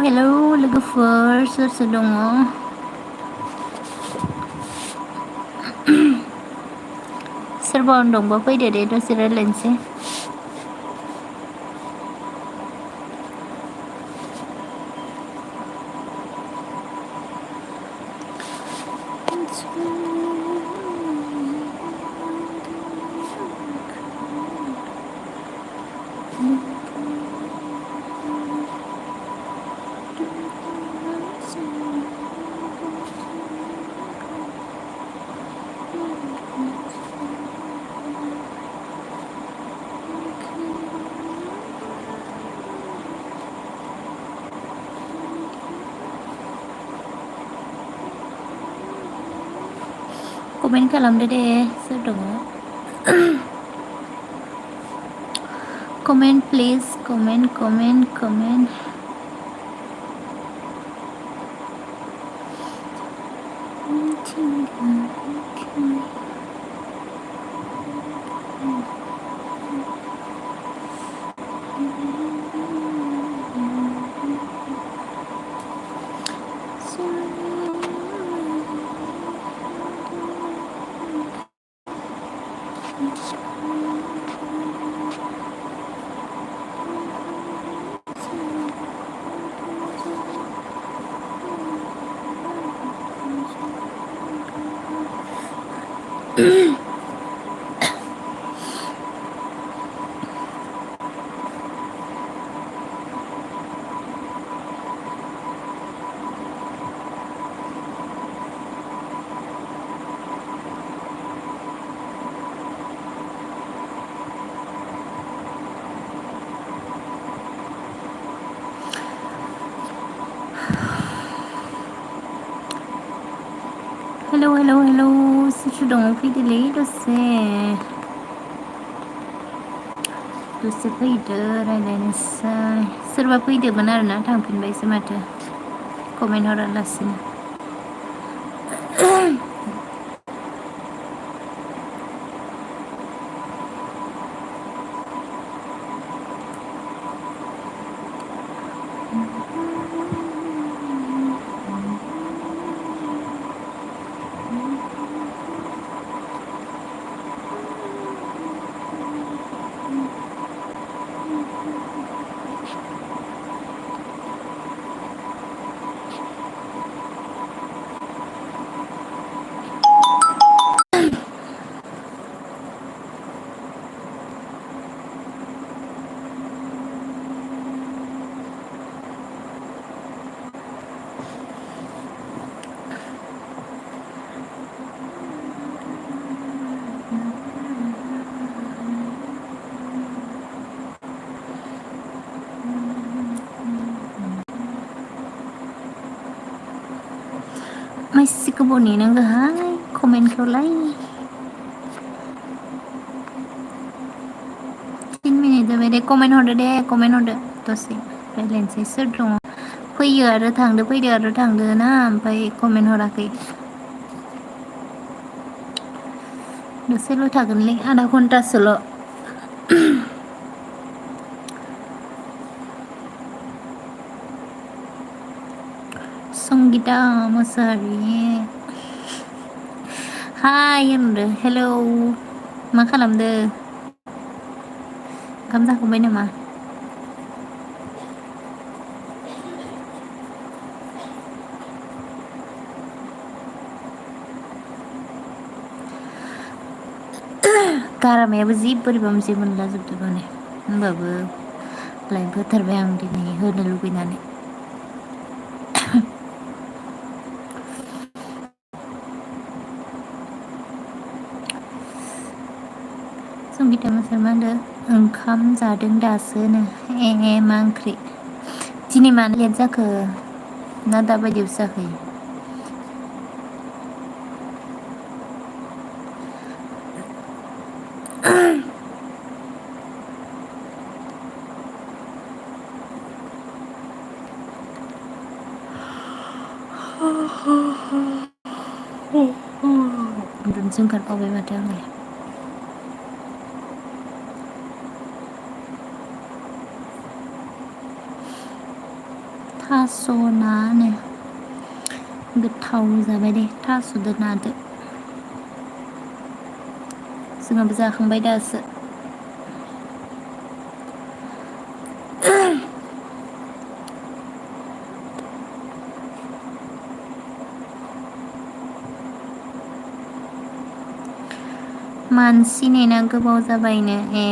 Hello लोगोफोर सोर सोर दङ सोरबा दंबा फैदो दे दसे रायलायनोसै कमेन्ट खालामदो दे सोर दङ कमेन्ट प्लिज कमेन्ट हेलौ सोर सोर दङ फैदोलै दसे फैदो रायलायनोसै सोरबा फैदोंमोन आरोना थांफिनबायसो माथो कमेन्ट हरालासिनो मासे गोबाव नेनांगोहाय कमेन्टखौलाय 3 मिनिट जाबाय दे कमेन्ट हरदो दसे रायलायनोसै सोर दङ फैयो आरो थांदो ना ओमफ्राय कमेन्ट हराखै दसेल' थागोनलै आधा घन्टासोल' संगिता मोसाहारि हाय होनदो हेलौ मा खालामदो ओंखाम जाखांबाय नामा गारामायाबो जि बोरैबा मोनसे मोनलाजोबदों माने होनबाबो लाइभ होथारबाय आं दिनै होनो लुगैनानै संगिता मोसाहारि मा होनदो ओंखाम जादों दासोनो मा ओंख्रि दिनै मानो लेट जाखो ना दाबायदियावसो जाखायो उन्दुनोसो ओंखारबावबाय माथो आङो थास' नानो गोथाव जाबाय दे थास'दो नादो जोंहाबो जाखांबाय दासो मानसि नेना गोबाव जाबायनो ए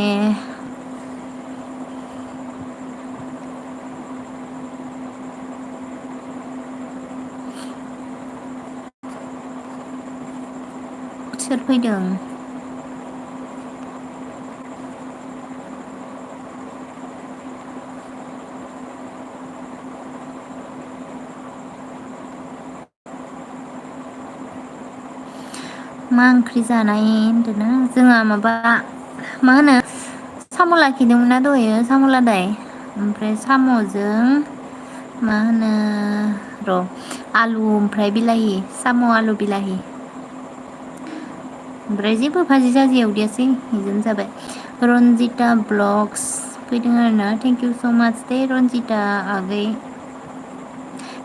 सोर फैदों मा ओंख्रि जानाय होनदोंना जोंहा माबा मा होनो साम' लाखिदोंमोन ना दहायो साम' लादाय ओमफ्राय साम'जों मा होनो र' आलु ओमफ्राय बिलाहि साम' आलु बिलाहि ओमफ्राय जेबो भाजि साजि एवदियासै बिजोंनो जाबाय रन्जिता ब्लग्स फैदों आरोना थेंक इउ स' माच दे रन्जिता आगै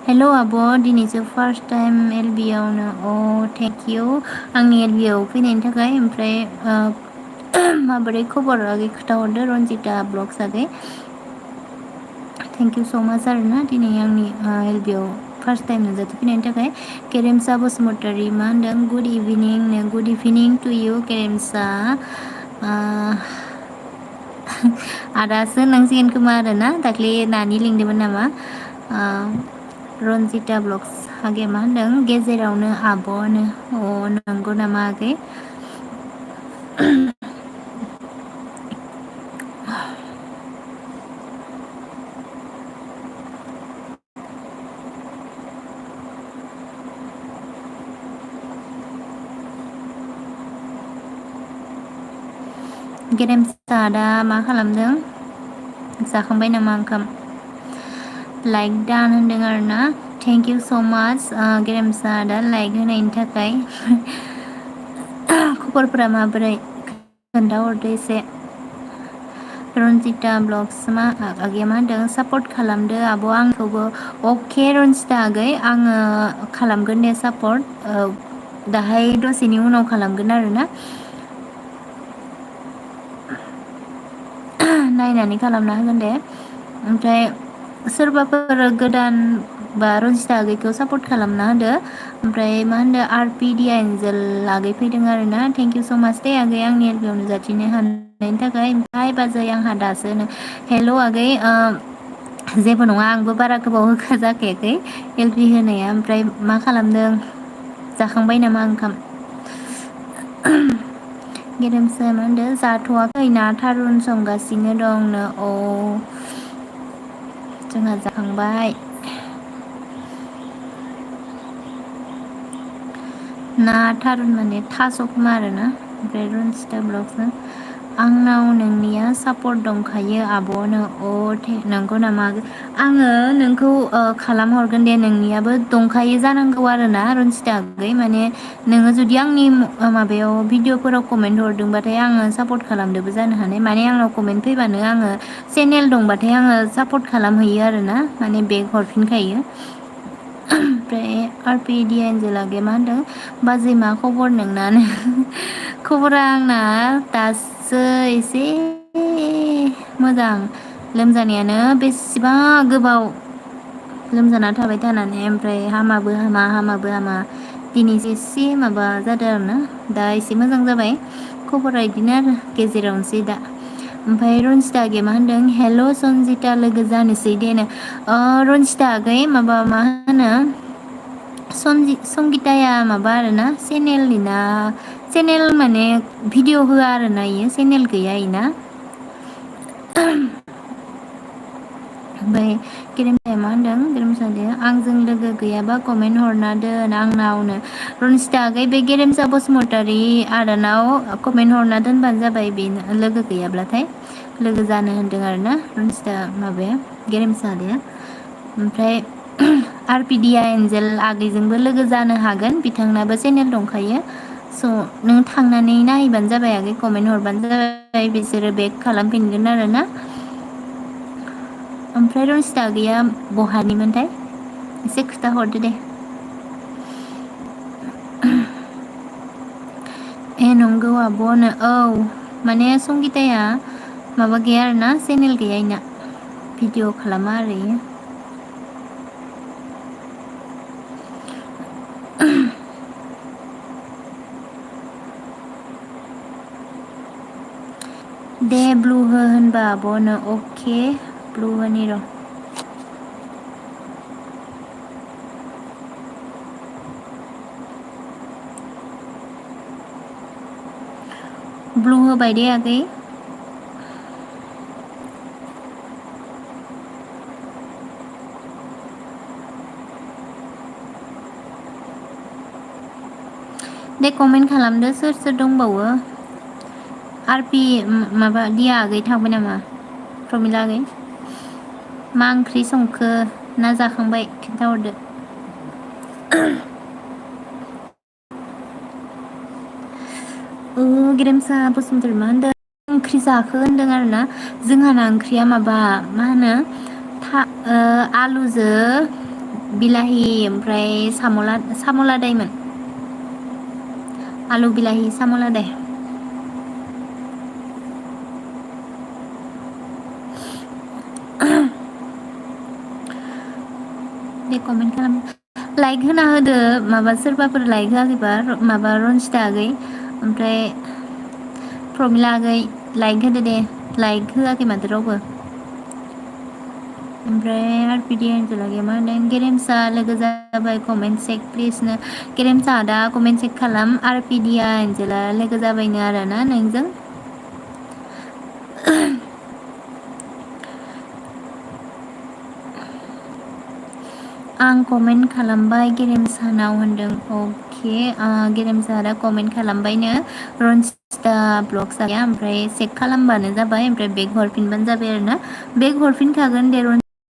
हेल' आब' दिनैसो फार्स्ट टाइम एल बि आवनो अ थेंक इउ आंनि एल बि आव फैनायनि थाखाय ओमफ्राय माबोरै खबर आगै खोथाहरदो रन्जिता ब्लग्स आगै थेंक इउ स' माच आरोना दिनै आंनि एल बि आव फार्स्ट टाइम नुजाथिफैनायनि थाखाय गेरेमसा बसुमतारी मा होनदों good evening good evening to you गेरेमसा आदासो होननांसिगोन खोमा आरोना दाख्लै नानि लिंदोंमोन नामा रन्जिता ब्लग्स आगैया मा होनदों गेजेरावनो आब'नो अ नंगौ नामा आगै गेरेमसा आदा मा खालामदों जाखांबाय नामा ओंखाम लाइक दान होनदों आरोना थेंक इउ स' माच गेरेमसा आदा लाइक होनायनि थाखाय खबरफोरा माबोरै खोन्थाहरदो एसे रन्जिता ब्लग्स मा आगैया मा होनदों सापर्ट खालामदो आब' आंखौबो अके रन्जिता आगै आङो खालामगोन दे सापर्ट दाहाय दसेनि उनाव खालामगोन आरोना नायनानै खालामना होगोन दे ओमफ्राय सोरबाफोर गोदान बा रन्जिता आगैखौ सापर्ट खालामना होदो ओमफ्राय मा होनदों आर पि डि एन्जेल आगै फैदों आरोना थेंक इउ स' माच दे आगै आंनि एल बि आव नुजाथिनो हानायनि थाखाय ओमफ्राय बाजै आंहा दासो हेल' आगै जेबो नङा आंबो बारा गोबाव होखा जाखायाखै एल पि होनाया ओमफ्राय मा खालामदों जाखांबाय नामा ओंखाम गेरेमसा मा होनदों जाथ'वाखै ना थारुन संगासिनो दंनो अ जोंहा जाखांबाय ना थारुन माने थास' खोमा आरोना ओमफ्राय रन्जिता ब्लग्सनो आंनाव नोंनिया सापर्ट दंखायो आब'नो अ नंगौ नामा आङो नोंखौ खालामहरगोन दे नोंनियाबो दंखायो जानांगौ आरोना रन्जिता आगै माने नोङो जुदि आंनि माबायाव भिडिअफोराव कमेन्ट हरदोंबाथाय आङो सापर्ट खालामदोंबो जानो हानाय माने आंनाव कमेन्ट फैबानो आङो चेनेल दंबाथाय आङो सापर्ट खालामहैयो आरोना माने बेग हरफिनखायो ओमफ्राय आर पि डि एन्जेल आगैया मा होनदों बाजै मा खबर नोंनानो खबरा आंना दासो एसे मोजां लोमजानायानो बेसेबा गोबाव लोमजाना थाबाय थानानै ओमफ्राय हामाबो हामा हामाबो हामा दिनैसो एसे माबा जादों आरोना दा एसे मोजां जाबाय खबरा बिदिनो आरो गेजेरावनोसै दा ओमफ्राय रन्जिता आगैया मा होनदों हेल' सन्जिता लोगो जानोसै देनो रन्जिता आगै माबा मा होनो संगिताया माबा आरोना चेनेलनि ना चेनेल माने भिडिअ होआ आरोना इयो चेनेल गैया इना ओमफ्राय गेरेमसाया मा होनदों गेरेमसाया आंजों लोगो गैयाबा कमेन्ट हरना दोन आंनावनो रनजिता आगै बे गेरेमसा बसुमतारी आदानाव कमेन्ट हरना दोनबानो जाबाय बेनो लोगो गैयाब्लाथाय लोगो जानो होनदों आरोना रनजिता माबाया गेरेमसा आदाया ओमफ्राय आर पि डि एन्जेल आगैजोंबो लोगो जानो हागोन बिथांनाबो चेनेल दंखायो स' नों थांनानै नायहैबानो जाबाय आगै कमेन्ट हरबानो जाबाय बिसोरो बेक खालामफिनगोन आरोना ओमफ्राय रनजिता आगैया बहानिमोनथाय एसे खोथा हरदो दे। ए नंगौ आब'नो औ माने संगिताया माबा गैया आरोना चेनेल गैया इना भिडिअ खालामा आरो इयो। दे ब्लु हो होनबा आब'नो अके ब्लु होनि र'। ब्लु होबाय दे आगै। दे कमेन्ट खालामदो सोर सोर दंबावो। आरपि माबा दिया आगै थांबाय नामा प्रमिला आगै? मा ओंख्रि संखो ना जाखांबाय खिन्थाहरदो। गेरेमसा बसुमतारी मा होनदों ओंख्रि जाखो होनदों आरोना जोंहाना ओंख्रिया माबा मा होनो आलुजो बिलाहि ओमफ्राय साम'लादायमोन। आलु बिलाहि साम'लादाय। दे कमेन्ट खालाम लाइक होना होदो माबा सोरबाफोर लाइक होआखैबा माबा रनजिता आगै ओमफ्राय प्रमिला आगै लाइक होदो दे लाइक होआखै माथो रावबो। ओमफ्राय आरपिडि एन्जेला आगैया मा होनदों गेरेमसा लोगो जाबाय कमेन्ट सेक प्लिजनो गेरेमसा आदा कमेन्ट सेक खालाम आरपिडिया एन्जेला लोगो जाबायनो आरोना नोंजों। आं कमेन्ट खालामबाय गेरेमसानाव होनदों अके गेरेमसा आदा कमेन्ट खालामबायनो रनजिता ब्लग्स आगैया ओमफ्राय चेक खालामबानो जाबाय ओमफ्राय बेग हरफिनबानो जाबाय आरोना बेग हरफिनखागोन दे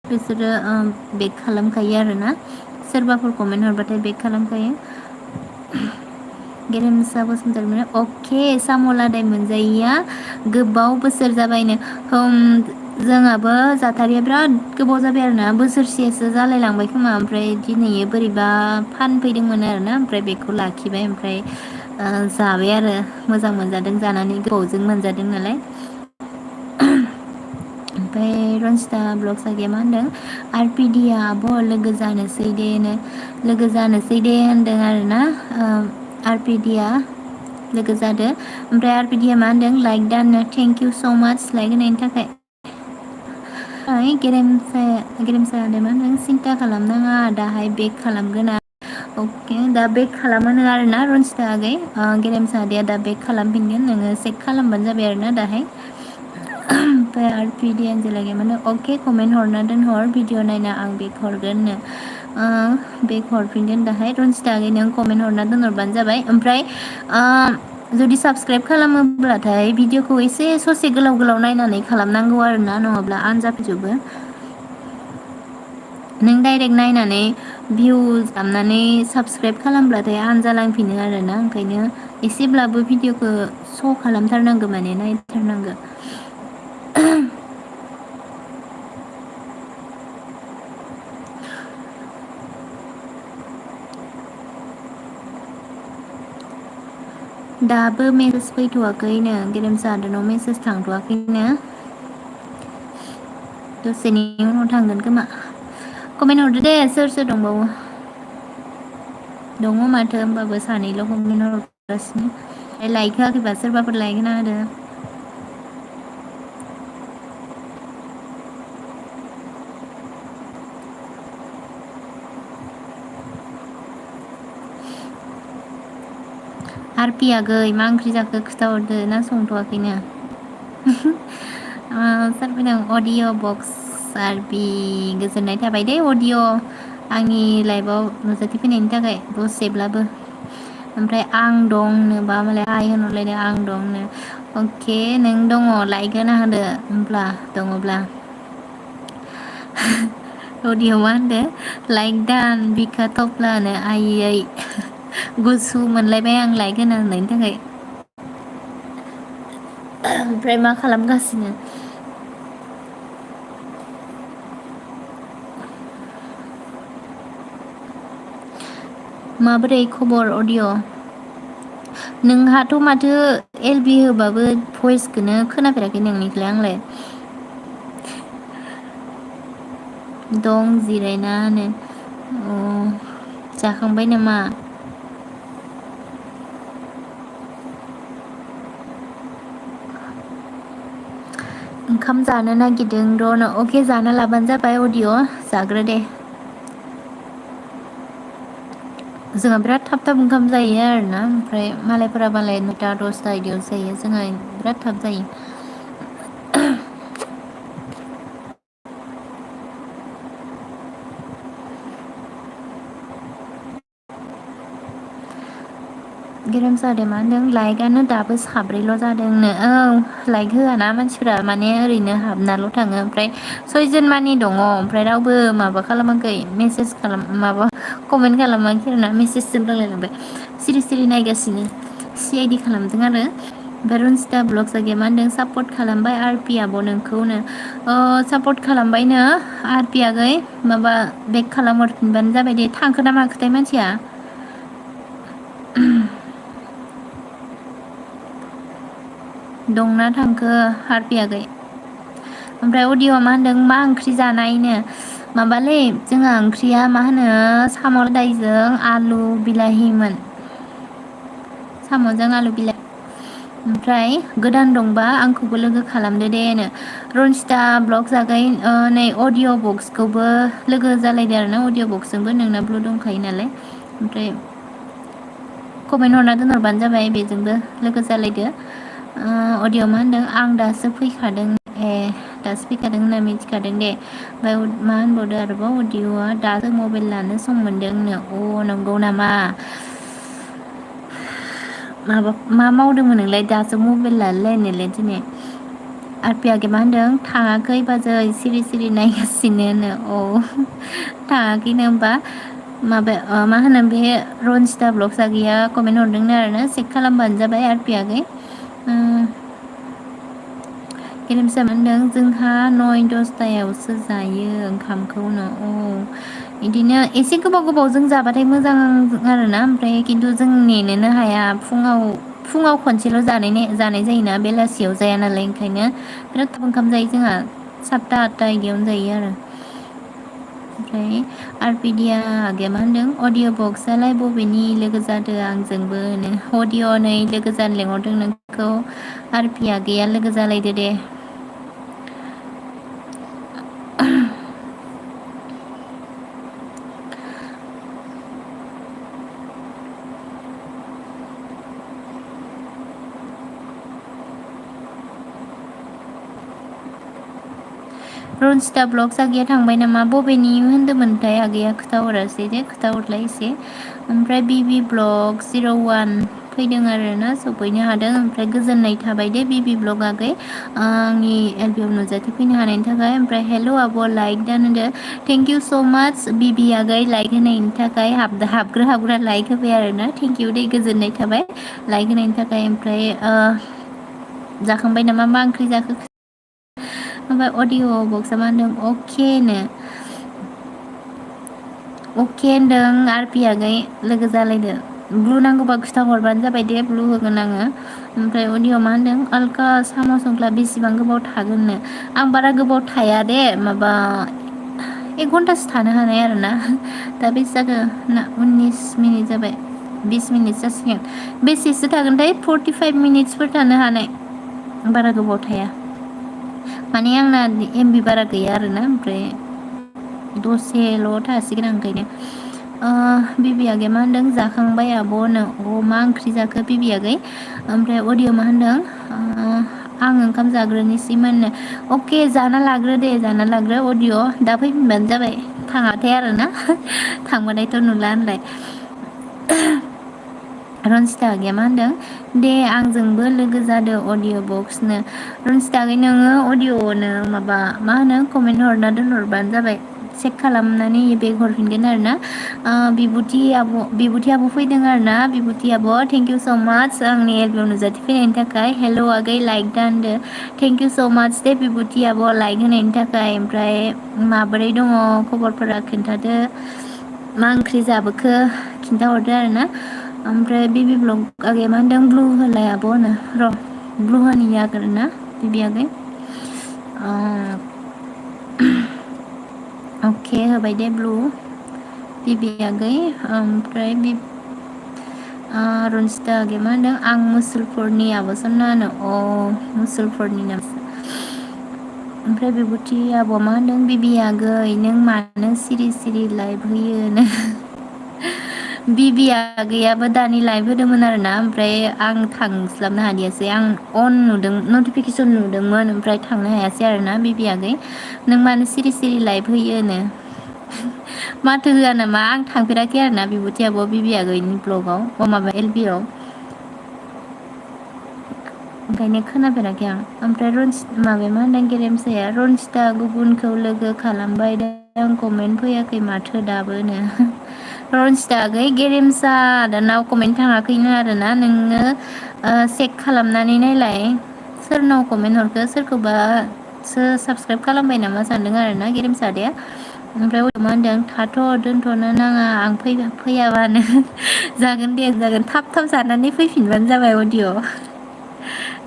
बिसोरो बेग खालामखायो आरोना सोरबाफोर कमेन्ट हरबाथाय बेग खालामखायो। गेरेमसा बसुमतारी अके साम'लादाय मोनजायैया गोबाव बोसोर जाबायनो जोंहाबो जाथारिया बिराद गोबाव जाबाय आरोना बोसोरसेसो जालाय लांबाय खोमा ओमफ्राय दिनै बोरैबा फानफैदोंमोन आरोना ओमफ्राय बेखौ लाखिबाय ओमफ्राय जाबाय आरो मोजां मोनजादों जानानै गोबावजों मोनजादों नालाय। ओमफ्राय रनजिता ब्लग्स आगैया मा होनदों आरपिडिया आब' लोगो जानोसै दे लोगो जानोसै दे होनदों आरोना आरपिडिया लोगो जादो ओमफ्राय आरपिडिया मा होनदों लाइक दाननो थेंक इउ स' माच लाइक होनायनि थाखाय। गेरेमसा आदाया मा होनदों सिन्था खालामनाङा दाहाय बेक खालामगोन अके दा बेक खालामोनो आरोना रनजिता आगै गेरेमसा आदाया दा बेक खालामफिनगोन नोङो चेक खालामबानो जाबाय आरोना दाहाय। ओमफ्राय आरपिडि एन्जेला आगैया मा होनदों अके कमेन्ट हरना दोनहर भिडिअ नायना आं बेक हरगोननो बेक हरफिनगोन दाहाय रनजिता आगै नों कमेन्ट हरना दोनहरबानो जाबाय ओमफ्राय जुदि साबसक्राइब खालामोब्लाथाय भिडिअखौ एसे ससे गोलाव गोलाव नायनानै खालामनांगौ आरोना नङाब्ला आनजाफिनजोबो। नों डाइरेक्ट नायनानै भिउस खालामनानै साबसक्राइब खालामब्लाथाय आनजालांफिनो आरोना ओंखायनो एसेब्लाबो भिडिअखौ स' खालामथारनांगौ माने नायथारनांगौ। दाबो मेसेज फैथ'वाखैनो गेरेमसा आदानाव मेसेज थांथ'वाखैनो दसेनि उनाव थांगोन खोमा कमेन्ट हरदो दे सोर सोर दंबावो दङ माथो होमबाबो सानैल' कमेन्ट हरगासिनो लाइक होआखैबा सोरबाफोर लाइक होना होदो। आरपि आगै मा ओंख्रि जाखो खिथाहरदो ना संथ'वाखैनो सार फैदों अडिअ बक्स आरपि गोजोननाय थाबाय दे अडिअ आंनि लाइफआव नुजाथिफैनायनि थाखाय दसेब्लाबो ओमफ्राय आं दंनोबा मालाय आइ होनहरलायदों आं दंनो अके नों दङ लाइक होना होदो होमब्ला दङब्ला अडिअ मा होनदो लाइक दान बिखा थफ्लानो आइयै गुसु मोनलायबाय आं लाइक होना होनायनि थाखाय। ओमफ्राय मा खालामगासिनो माबोरै खबर अडिअ'? नोंहाथ' माथो एलबि होबाबो भइसखौनो खोनाफेराखै नोंनिखौलाय आंलाय। दं जिरायनानो। अ जाखांबाय नामा? ओंखाम जानो नागिरदों र' अके जाना लाबानो जाबाय अडिअ' जाग्रो दे। जोंहा बिराद थाब थाब ओंखाम जायो आरोना ओमफ्राय मालायफोरा मालाय 9टा 10टा इदियावसो जायो जोंहा बिराद थाब जायो। गेरेमसा दे मा होनदों लाइकआनो दाबो साब्रैल' जादोंनो औ लाइक होआना मानसिफ्रा माने ओरैनो हाबनाल' थाङो ओमफ्राय 6 जोन मानि दङ ओमफ्राय रावबो माबा खालामाखै मेसेज खालाम माबा कमेन्ट खालामाखै आरोना मेसेजजों रायलायलांबाय सिरि सिरि नायगासिनो सि आइ डि खालामदों आरो ओमफ्राय रनजिता ब्लग जागैया मा होनदों सापर्ट खालामबाय आर पि आब' नोंखौनो सापर्ट खालामबायनो आर पि आगै माबा बेक खालामहरफिनबानो जाबाय दे थांखो ना माखोथाय मानसिया दंना थांखो हारपि आगै ओमफ्राय अडिअ'आ मा होनदों मा ओंख्रि जानायनो माबालै जोंहा ओंख्रिया मा होनो साम' लादायजों आलु बिलाहिमोन साम'जों आलु बिलाइ ओमफ्राय गोदान दंबा आंखौबो लोगो खालामदो देनो रनजिता ब्लग जागै नै अडिअ' बक्सखौबो लोगो जालायदो आरोना अडिअ' बक्सजोंबो नोंना दंखायो नालाय ओमफ्राय कमेन्ट हरना दोनहरबानो जाबाय बेजोंबो लोगो जालायदो अडिअ' मा होनदों आं दासो फैखादों ए दासो फैखादों होनना मिथिखादों दे ओमफ्राय मा होनबावदो आरोबाव अडिअ'आ दासो मबाइल लानो सम मोनदोंनो अ नंगौ नामा माबा मा मावदोंमोन नोंलाय दासो मबाइल लालायलायनायलाय दिनै आरपि आगै मा होनदों थाङाखै बाजै सिरि सिरि नायगासिनोनो औ थाङाखैनो होमबा माबा मा होनो बे रनजिता ब्लग जागैया कमेन्ट हरदोंनो आरोना चेक खालामबानो जाबाय आरपि आगै गेरेमसा मोनदों जोंहा 9-10टायावसो जायो ओंखामखौनो औ बिदिनो एसे गोबाव गोबावजों जाबाथाय मोजां आरोना ओमफ्राय खिन्थु जों नेनोनो हाया फुङाव खनसेल' जानाय जायोना बेलासियाव जाया नालाय ओंखायनो बिराद थाब ओंखाम जायो जोंहा 7ता 8ता बिदियावनो जायो आरो ओमफ्राय आरपिदिया आगैया मा होनदों अडिअ' बक्सआलाय बबेनि लोगो जादों आंजोंबो अडिअ' नै लोगो जानो लेंहरदों नोंखौ आरपि आगैया लोगो जालायदो दे रनजिता ब्लग जागैया थांबाय नामा बबेनि होन्दोंमोनथाय आगैया खोथाहरासै दे खोथाहरलाय एसे ओमफ्राय बिबि ब्लग 01 फैदों आरोना सफैनो हादों ओमफ्राय गोजोननाय थाबाय दे बिबि ब्लग आगै आंनि एलबियाव नुजाथि फैनो हानायनि थाखाय ओमफ्राय हेल' आब' लाइक दान होनदो थेंक इउ स' माच बिबि आगै लाइक होनायनि थाखाय हाबग्रो लाइक होबाय आरोना थेंक इउ दे गोजोननाय थाबाय लाइक होनायनि थाखाय ओमफ्राय जाखांबाय नामा मा ओंख्रि जाखो ओमफ्राय अडिअ' बक्सआ मा होनदों अके होनदों आरपि आगै लोगो जालायदो ब्लु नांगौबा खिथाहरबानो जाबाय दे ब्लु होगोन आङो ओमफ्राय अडिअ' मा होनदों अलका साम' संख्ला बेसेबां गोबाव थागोननो आं बारा गोबाव थाया दे माबा 1 घन्टासो थानो हानाय आरोना दा बेसे जाखो ना 19 मिनिट जाबाय 20 मिनिट जासिगोन बेसेसो थागोनथाय 45 मिनिट्सफोर थानो हानाय बारा गोबाव थाया माने आंना एमबि बारा गैया आरोना ओमफ्राय दसेल' थासिगोन आं ओंखायनो बिबि आगैया मा होनदों जाखांबाय आब'नो मा ओंख्रि जाखो बिबि आगै ओमफ्राय अडिअ' मा होनदों आं ओंखाम जाग्रोनोसैमोननो अके जाना लाग्रो दे जाना लाग्रो अडिअ' दा फैफिनबानो जाबाय थाङाथाय आरोना थांबाथायथ' नुला होनलाय रनजिता आगैया मा होनदों दे आंजोंबो लोगो जादो अडिअ' बक्सनो रनजिता आगै नोङो अडिअ'नो माबा मा होनो कमेन्ट हरना दोनहरबानो जाबाय चेक खालामनानै बेग हरफिनगोन आरोना बिबुथि आब' फैदों आरोना बिबुथि आब' थेंक इउ स' माच आंनि एलबियाव नुजाथि फैनायनि थाखाय हेल' आगै लाइक दा होनदो थेंक इउ स' माच दे बिबुथि आब' लाइक होनायनि थाखाय ओमफ्राय माबोरै दङ खबरफोरा खिन्थादो मा ओंख्रि जाबोखो खिन्थाहरदो आरो ना ओमफ्राय बिबि ब्लग आगैया मा होनदों ब्लु होलाय आब'नो र' ब्लु होनि आगोन ना बिबि आगै अके होबाय दे ब्लु बिबि आगै ओमफ्राय रनजिता आगैया मा होनदों आं मुसलपुरनि आब'सना होनो मुसलपुरनि नाम ओमफ्राय बिबुथि आब'आ मा होनदों बिबि आगै नों मानो सिरि सिरि लाइभ होयोनो बिबि आगैयाबो दानि लाइभ होदोंमोन आरोना ओमफ्राय आं थांस्लाबनो हादियासै आं अन नुदों नटिफिकेसन नुदोंमोन ओमफ्राय थांनो हायासै आरोना बिबि आगै नों मानो सिरि सिरि लाइभ होयोनो माथो होआ नामा आं थांफेराखै आरोना बिबुथि आब' बिबि आगैनि ब्लगाव माबा एलबि आव ओंखायनो खोनाफेराखै आं ओमफ्राय माबाया मा होनदों गेरेमसाया रनजिता गुबुनखौ लोगो खालामबाय दा कमेन्ट फैयाखै माथो दाबोनो रनजिता आगै गेरेमसा दानाव कमेन्ट थाङाखैनो आरोना नोङो चेक खालामनानै नायलाय सोरनाव कमेन्ट हरखो सोरखौबासो साबसक्राइब खालामबाय नामा सानदों आरोना गेरेमसा आदाया ओमफ्राय मा होनदों थाथ' दोनथ'नो नाङा आं फैयाबानो जागोन दे जागोन थाब थाब जानानै फैफिनबानो जाबाय अडिय'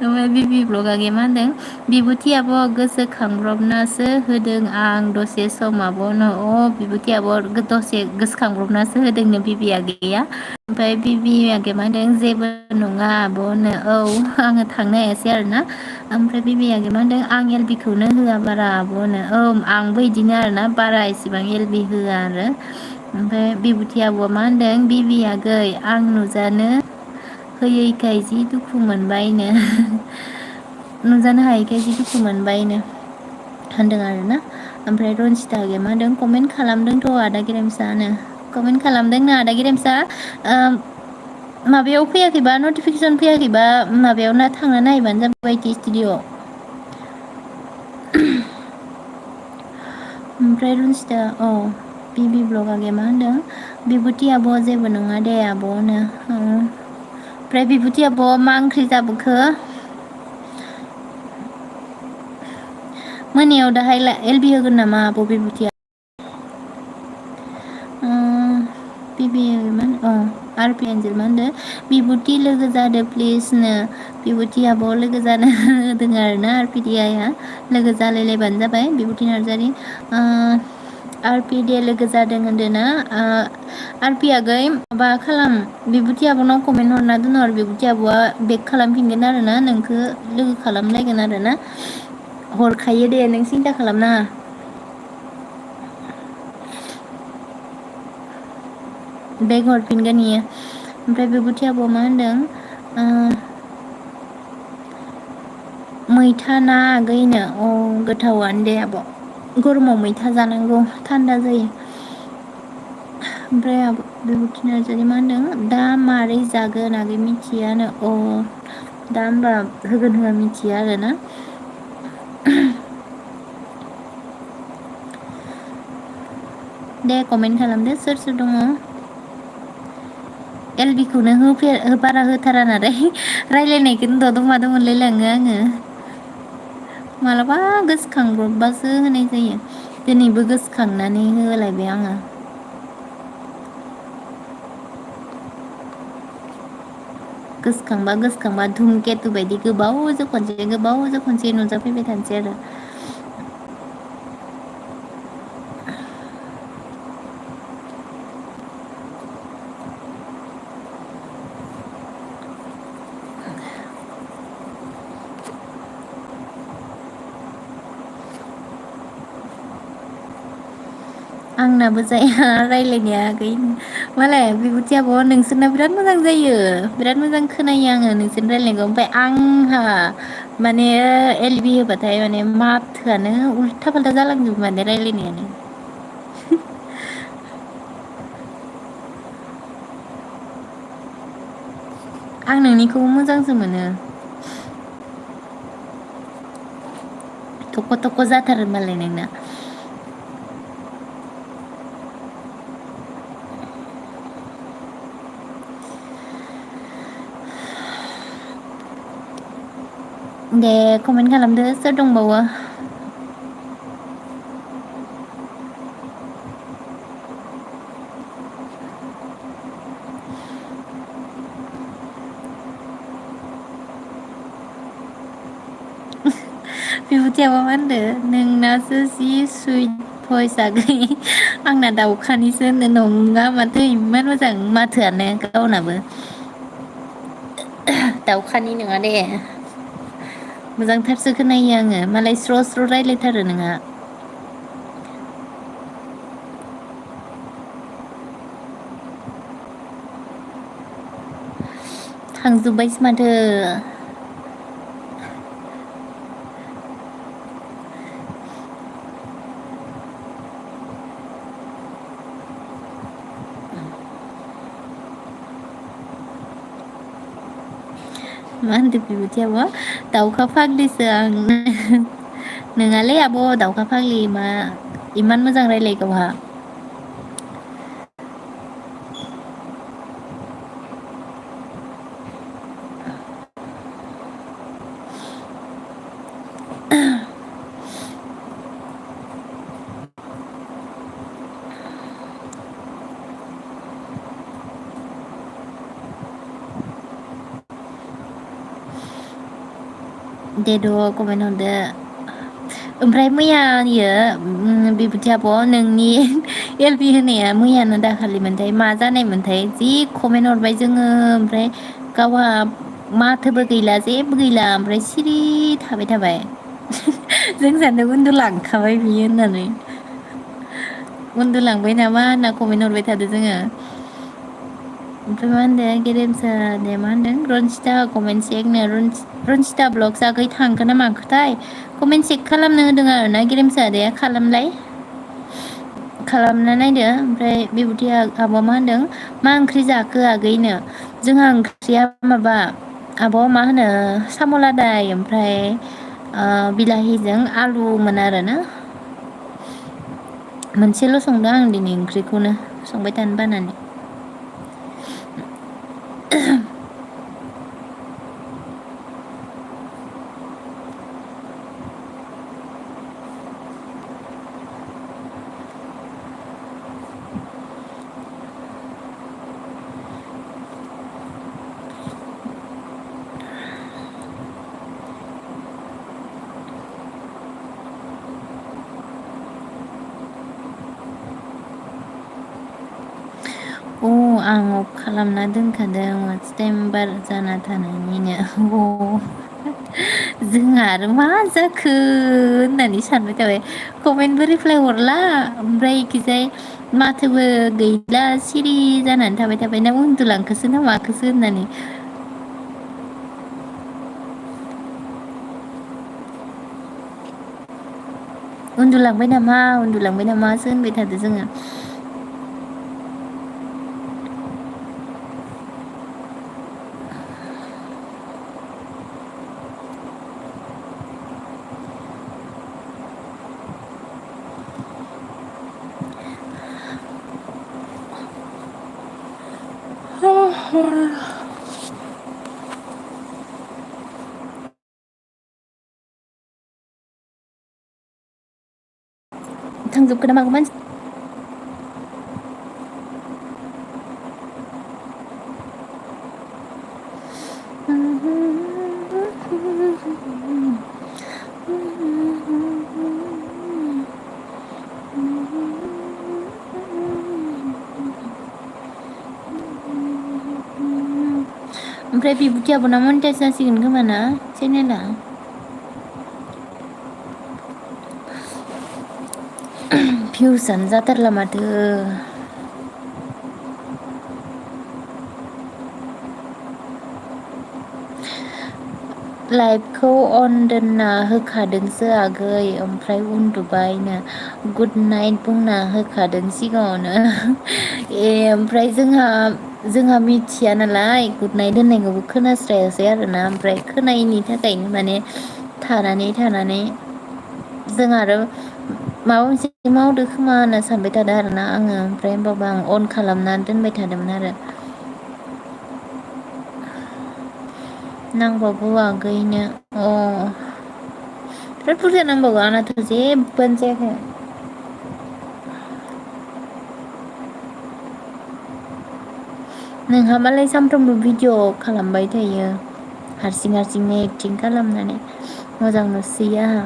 ओमफ्राय बिबि ब्लग आगैया मा होनदों बिबुथि आब' गोसोखांब्रबनासो होदों आं दसे सम आब'नो बिबुथि आब' दसे गोसोखांब्रबनासो होदोंनो बिबि आगैया ओमफ्राय बिबि आगैया मा होनदों जेबो नङा आब'नो आङो थांनो हायासै आरोना ओमफ्राय बिबि आगैया मा होनदों आं एलबि खौनो होआ बारा आब'नो आंबो बिदिनो आरोना बारा इसेबां एलबि होआ आरो ओमफ्राय बिबुथि आब'आ मा होनदों बिबि आगै आं नुजानो होयैखाय जि दुखु मोनबायनो नुजानो हायैखाय जि दुखु मोनबायनो होनदों आरोना ओमफ्राय रनजिता आगैया मा होनदों कमेन्ट खालामदोंथ' आदा गेरेमसानो कमेन्ट खालामदोंनो आदा गेरेमसा माबायाव फैयाखैबा नटिफिकेसन फैयाखैबा माबायाव थांना नायबानो जाबाय टि स्टुडिअ ओमफ्राय रनजिता बिबि ब्लग आगैया मा होनदों बिबुथि आब' जेबो नङा दे आब'नो ओमफ्राय बिबुथि आब' मा ओंख्रि जाबोखो मोनायाव दाहाय एलबि होगोन नामा आब' बिबुथिया बिबि आर पि एन्जेल मा होनदों बिबुथि लोगो जादो प्लिजनो बिबुथि आब' लोगो जानो होदों आरोना आर पि डि आइआ लोगो जालायलायबानो जाबाय बिबुथि नार्जारि आर पि डि लोगो जादों होनदों ना आर पि आगै माबा खालाम बिबुथि आब'नाव कमेन्ट हरना दोनहर बिबुथि आब'आ बेक खालामफिनगोन आरोना नोंखौ लोगो खालामलायगोन आरोना हरखायो दे नों सिन्था खालामनाङा बेग हरफिनगोन इयो ओमफ्राय बिबुथि आब'आ मा होनदों मैथा ना आगैनो गोथावानो दे आब' गरमाव मैथा जानांगौ थान्दा जायो ओमफ्राय बिबुथि नार्जारि मा होनदों दा मारै जागोन आगै मिथियानो दा होमबा होगोन होआ मिथिया आरोना दे कमेन्ट खालामदो सोर सोर दङ एलबि खौनो बारा होथारा नालाय रायलायनायखौनो दद' मादो मोनलायलाङो आङो मालाबा गोसोखांब्रबबासो होनाय जायो दिनैबो गोसोखांनानै होलायबाय आङो गोसोखांबा धुमकेतु बायदि गोबावजों खनसे नुजाफैबाय थानोसै आरो आंनाबो जाया रायलायनाया आगै मालाय बिबुथि आब' नोंसोरना बिराद मोजां जायो बिराद मोजां खोनायो आङो नोंसोरनि रायलायनायखौ ओमफ्राय आंहा माने एलबि होबाथाय माने माथोआनो उल्था फाल्था जालांजोबो माने रायलायनायानो आं नोंनिखौ मोजांसो मोनो थख' थख' जाथारो मालाय नोंना दे कमेन्ट खालामदो सोर दंबावो बिबुथियाबा मा होनदो नोंनासो जि सुइट भइस आगै आंना दाउखानिसो होनदो नङा माथो इमान मोजां माथोआनो गावनाबो दाउखानि नङा दे मोजांथारसो खोनायो आङो मालाय स्र' स्र' रायलायथारो नोंहा थांजोब्बायसो माथो मा होनदो बिबुथियाबा दाउखा फाग्लिसो आं नोङालै आब' दाउखा फाग्लि मा इमान मोजां रायलायो गावहा देद' कमेन्ट हरदो ओमफ्राय मैयायो बिबुथि आब' नोंनि एल पि होनाया मैयानो दाखालिमोनथाय मा जानायमोनथाय जि कमेन्ट हरबाय जोङो ओमफ्राय गावहा माथोबो गैला जेबो गैला ओमफ्राय सिरि थाबाय थाबाय जों सानदों उन्दुलांखाबाय बियो होननानै उन्दुलांबाय नामा होनना कमेन्ट हरबाय थादो जोङो ओमफ्राय मा होनदों गेरेमसा दे मा होनदों रनजिता कमेन्ट चेकनो रनजिता ब्लग जागै थांखो ना माखोथाय कमेन्ट चेक खालामनो होदों आरो ना गेरेमसा आदाया खालामलाय खालामना नायदो ओमफ्राय बिबुथि आब'आ मा होनदों मा ओंख्रि जाखो आगैनो जोंहा ओंख्रिया माबा आब' मा होनो साम'लादाय ओमफ्राय बिलाहिजों आलुमोन आरोना मोनसेल' संदों आं दिनै ओंख्रिखौनो संबाय थानो बानानै आं अफ खालामना दोनखादों वाच टाइम बारा जाना थानायनिनो जोंहा आरो मा जाखो होननानै सानबाय थाबाय कमेन्टबो रिप्लाय हरला ओमफ्राय इखिजाय माथोबो गैला सिरि जानानै थाबाय ना उन्दुलांखोसो ना माखोसो होननानै उन्दुलांबाय नामासो होनबाय थादो जोङो थांजोबखो ना माखो मानसि ओमफ्राय बिबुथि आब'ना मनिटाइस जासिगोन खोमा ना चेनेला भिउसआनो जाथारला माथो लाइभखौ अन दोनना होखादोंसो आगै ओमफ्राय उन्दुबायनो गुड नाइट बुंना होखादों सिगाङावनो ओमफ्राय जोंहा मिथिया नालाय गुड नाइट होननायखौबो खोनास्रायासै आरोना ओमफ्राय खोनायैनि थाखायनो माने थानानै जों आरो माबा मोनसे मावदो खोमा होनना सानबाय थादों आरोना आङो ओमफ्राय होमबाबो आं अन खालामना दोनबाय थादोंमोन आरो नांबावगौ आगैनो बिराद बुरजा नांबावगौ आंनाथ' जेबोआनो जायाखै नोंहा मालाय सानफ्रोमबो भिडिअ खालामबाय थायो हारसिं हारसिंनो एक्टिं खालामनानै मोजां नुसोयो आंहा।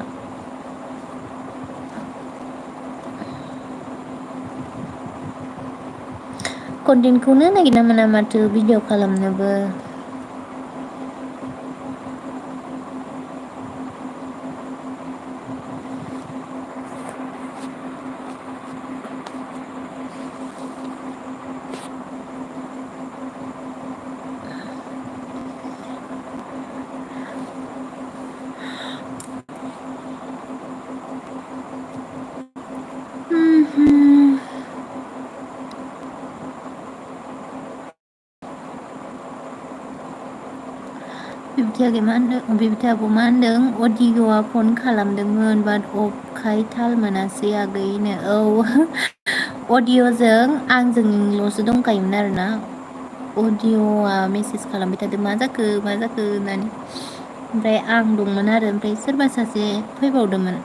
कन्टेन्टखौनो नागिरना मोना माथो भिडिअ खालामनोबो। बिबथैया मा होनदों बिबथै आब' मा होनदों अडिअ'आ फन खालामदोंमोन बाट अफखाय थाल मोनासै आगैनो औ अडिअ'जों आंजोंल'सो दंखायोमोन आरोना अडिअ'आ मेसेज खालामबाय थादों मा जाखो मा जाखो होननानै ओमफ्राय आं दंमोन आरो ओमफ्राय सोरबा सासे फैबावदोंमोन।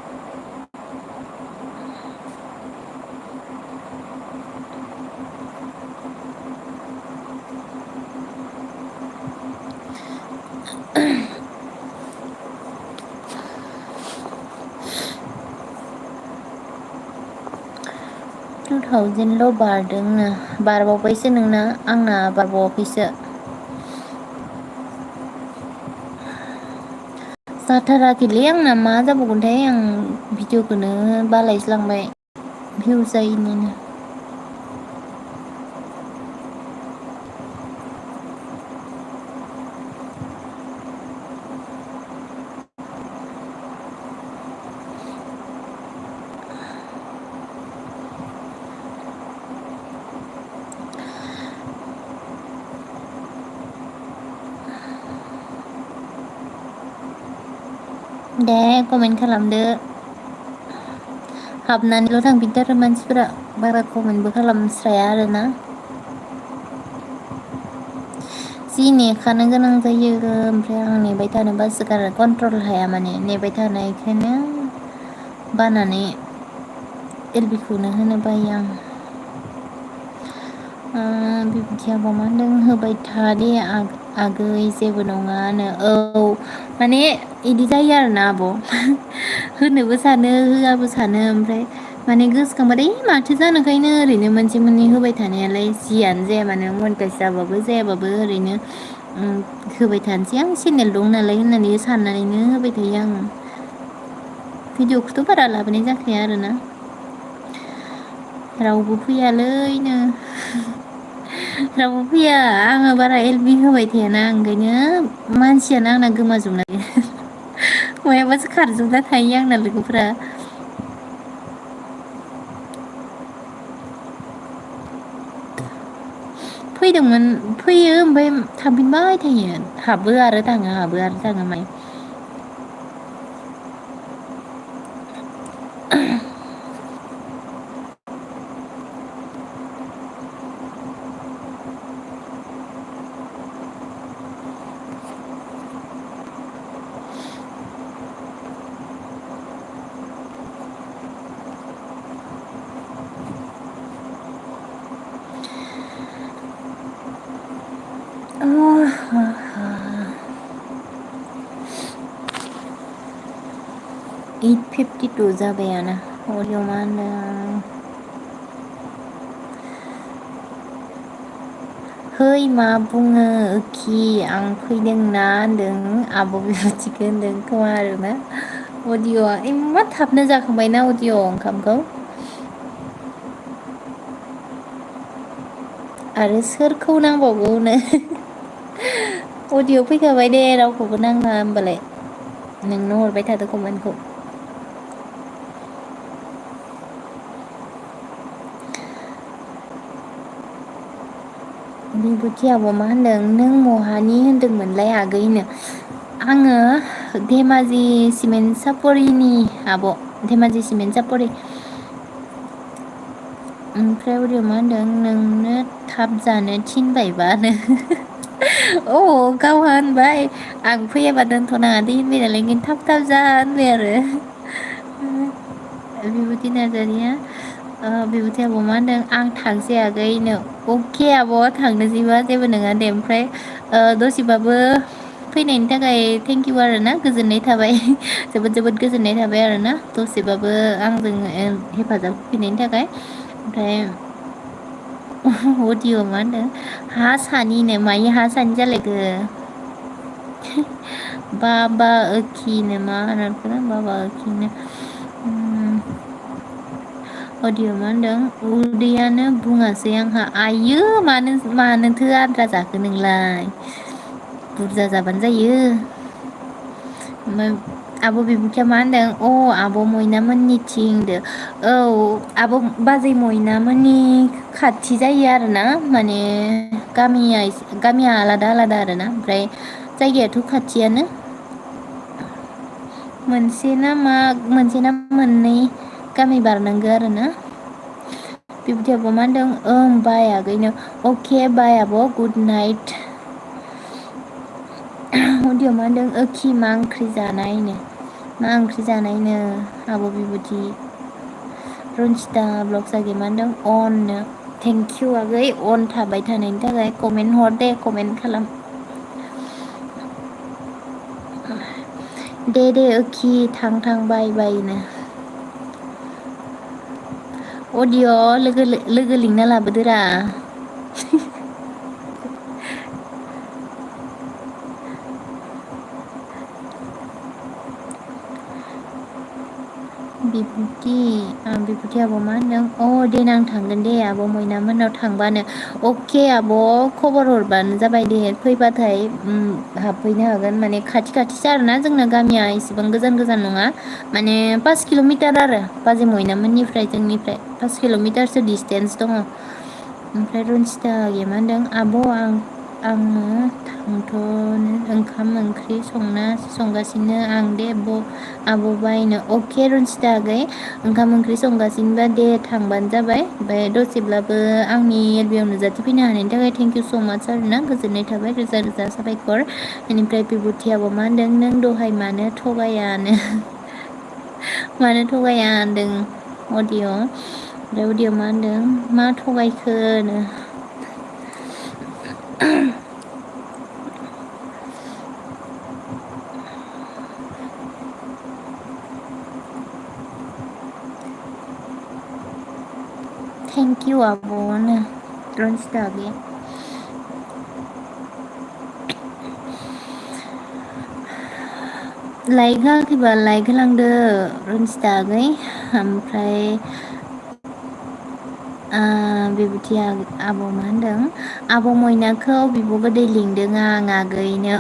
2000ल' बारदोंनो बारबावबायसो नोंना आंना बारबावाखैसो। जाथाराखैलै आंना मा जाबावगोनथाय आं भिडिअखौनो बालायसो लांबाय भिउस जायैनिनो। दे कमेन्ट खालामदो हाबनानैल' थांफिनदो आरो मानसिफोरा बारा कमेन्टबो खालामस्राया आरोना। जि नेखानो गोनां जायो ओमफ्राय आं नेबाय थानो बासोगारो कन्ट्रल हाया माने नेबाय थानायखायनो बानानै एलबिखौनो होनो बायो आं। बिबथियाबा मा होनदों होबाय था दे आगै जेबो नङानो औ माने इदि जायो आरोना आब' होनोबो सानो होआबो सानो ओमफ्राय माने गोसोखांबाथाय माथो जानोखायनो ओरैनो मोनसे मोननै होबाय थानायालाय जियानो जाया मानो मनिटाइस जाबाबो जायाबाबो ओरैनो होबाय थानोसै आं चेनेल दं नालाय होननानै साननानैनो होबाय थायो आङो भिडिअखौथ' बारा लाबोनाय जाखाया आरोना रावबो फैयालैनो रावबो फैया आङो बारा एलबि होबाय थायाना ओंखायनो मानसियानो आंना गोमाजोबनाय बयावबासो खारजोबना थायो आंना लोगोफोरा फैदोंमोन फैयो ओमफ्राय थांफिनबाय थायो हाबो आरो थाङो हाबो आरो थाङो माने एइट फिफ्टि टु जाबायानो अरिय मा होनदों है मा बुङो खि आं फैदोंना होनदों आब' बिबुथिखो होनदों खोमा आरोना अडिअ'आ इमान थाबनो जाखांबायना अडिअ' ओंखामखौ आरो सोरखौ नांबावगौनो अडिअ' फैखाबाय दे रावखौबो नांला होमबालाय नोंनो हरबाय थादो कमेन्टखौ बिबुथि आब' मा होनदों नों महानि होनदोंमोनलाय आगैनो आङो धेमाजि सिमेन्ट सापरिनि आब' धेमाजि सिमेन्ट सापरि ओमफ्राय अरिया मा होनदों नोंनो थाब जानो थिनबायबानो अ गावहा होनबाय आं फैयाबा दोनथ'नाङा दे होनबाय नालाय ओंखायनो थाब थाब जा होनबाय आरो बिबुति नार्जारिया बिबुति आब' मा होनदों आं थांसै आगैनो अके आब' थांनोसैबा जेबो नङा दे ओमफ्राय दसेबाबो फैनायनि थाखाय थेंक इउ आरो ना गोजोननाय थाबाय जोबोद जोबोद गोजोननाय थाबाय आरो ना दसेबाबो आंजों हेफाजाब होफैनायनि थाखाय ओमफ्राय अडिअ मा होनदों हा सानिनो मायो हा सानि जालायखो बाबा ओखिनो मा होनखो बाबा ओखिनो अडिअ मा होनदों उदैयानो बुङासै आंहा आइयो मानोथो आद्रा जाखो नोंलाय बुरजा जाबानो जायो ओमफ्राय आब' बिबुथिया मा होनदों अ आब' मयनामोननिथिं होनदो औ आब' बाजै मयनामोननि खाथि जायो आरोना माने गामिया आलादा आलादा आरोना ओमफ्राय जायगायाथ' खाथियानो मोनसे ना मोननै गामि बारनांगौ आरोना बिबुथियाबो मा होनदों ओं बाय आगैनो अके बाय आब' गुड नाइट अडिअ मा होनदों ओखि मा ओंख्रि जानायनो आब' बिबुथि रनजिता ब्लग जागि मा होनदों अननो थेंकिउ आगै अन थाबाय थानायनि थाखाय कमेन्ट हर दे कमेन्ट खालाम दे ओखि थां बाय बायनो अडिअ लोगो लिंना लाबोदोरा बिबुथि आब' मा होनदों अ देनां थांगोन दे आब' मयनामोननाव थांबानो अके आब' खबर हरबानो जाबाय दे फैबाथाय हाबफैनो हागोन माने खाथि खाथिसो आरोना जोंना गामिया इसेबां गोजान गोजान नङा माने 5 किल'मिटार आरो बाजै मयनामोननिफ्राय जोंनिफ्राय 5 किल'मिटारसो डिसटेन्स दङ ओमफ्राय रनजिता आगैया मा होनदों आब' आङो थांथ'नो ओंखाम ओंख्रि संगासिनो आं दे आब' बायनो अके रनजिता आगै ओंखाम ओंख्रि संगासिनोबा दे थांबानो जाबाय ओमफ्राय दसेब्लाबो आंनि एलबियाव नुजाथिफैनो हानायनि थाखाय थेंक इउ स' माच आरोना गोजोननाय थाबाय रोजा रोजा साबायखर बेनिफ्राय बिबुथियाबो मा होनदों नों दहाय मानो थगाया होनदों अडिअ ओमफ्राय अडिअ मा होनदों मा थगायखोनो थेंक इउ आब'नो रनजिता आगै लाइक होआखैबा लाइक होलांदो रनजिता आगै ओमफ्राय बिबुथि आब' मा होनदों आब' मयनाखौ बिब' गोदै लिंदों आं आगैनो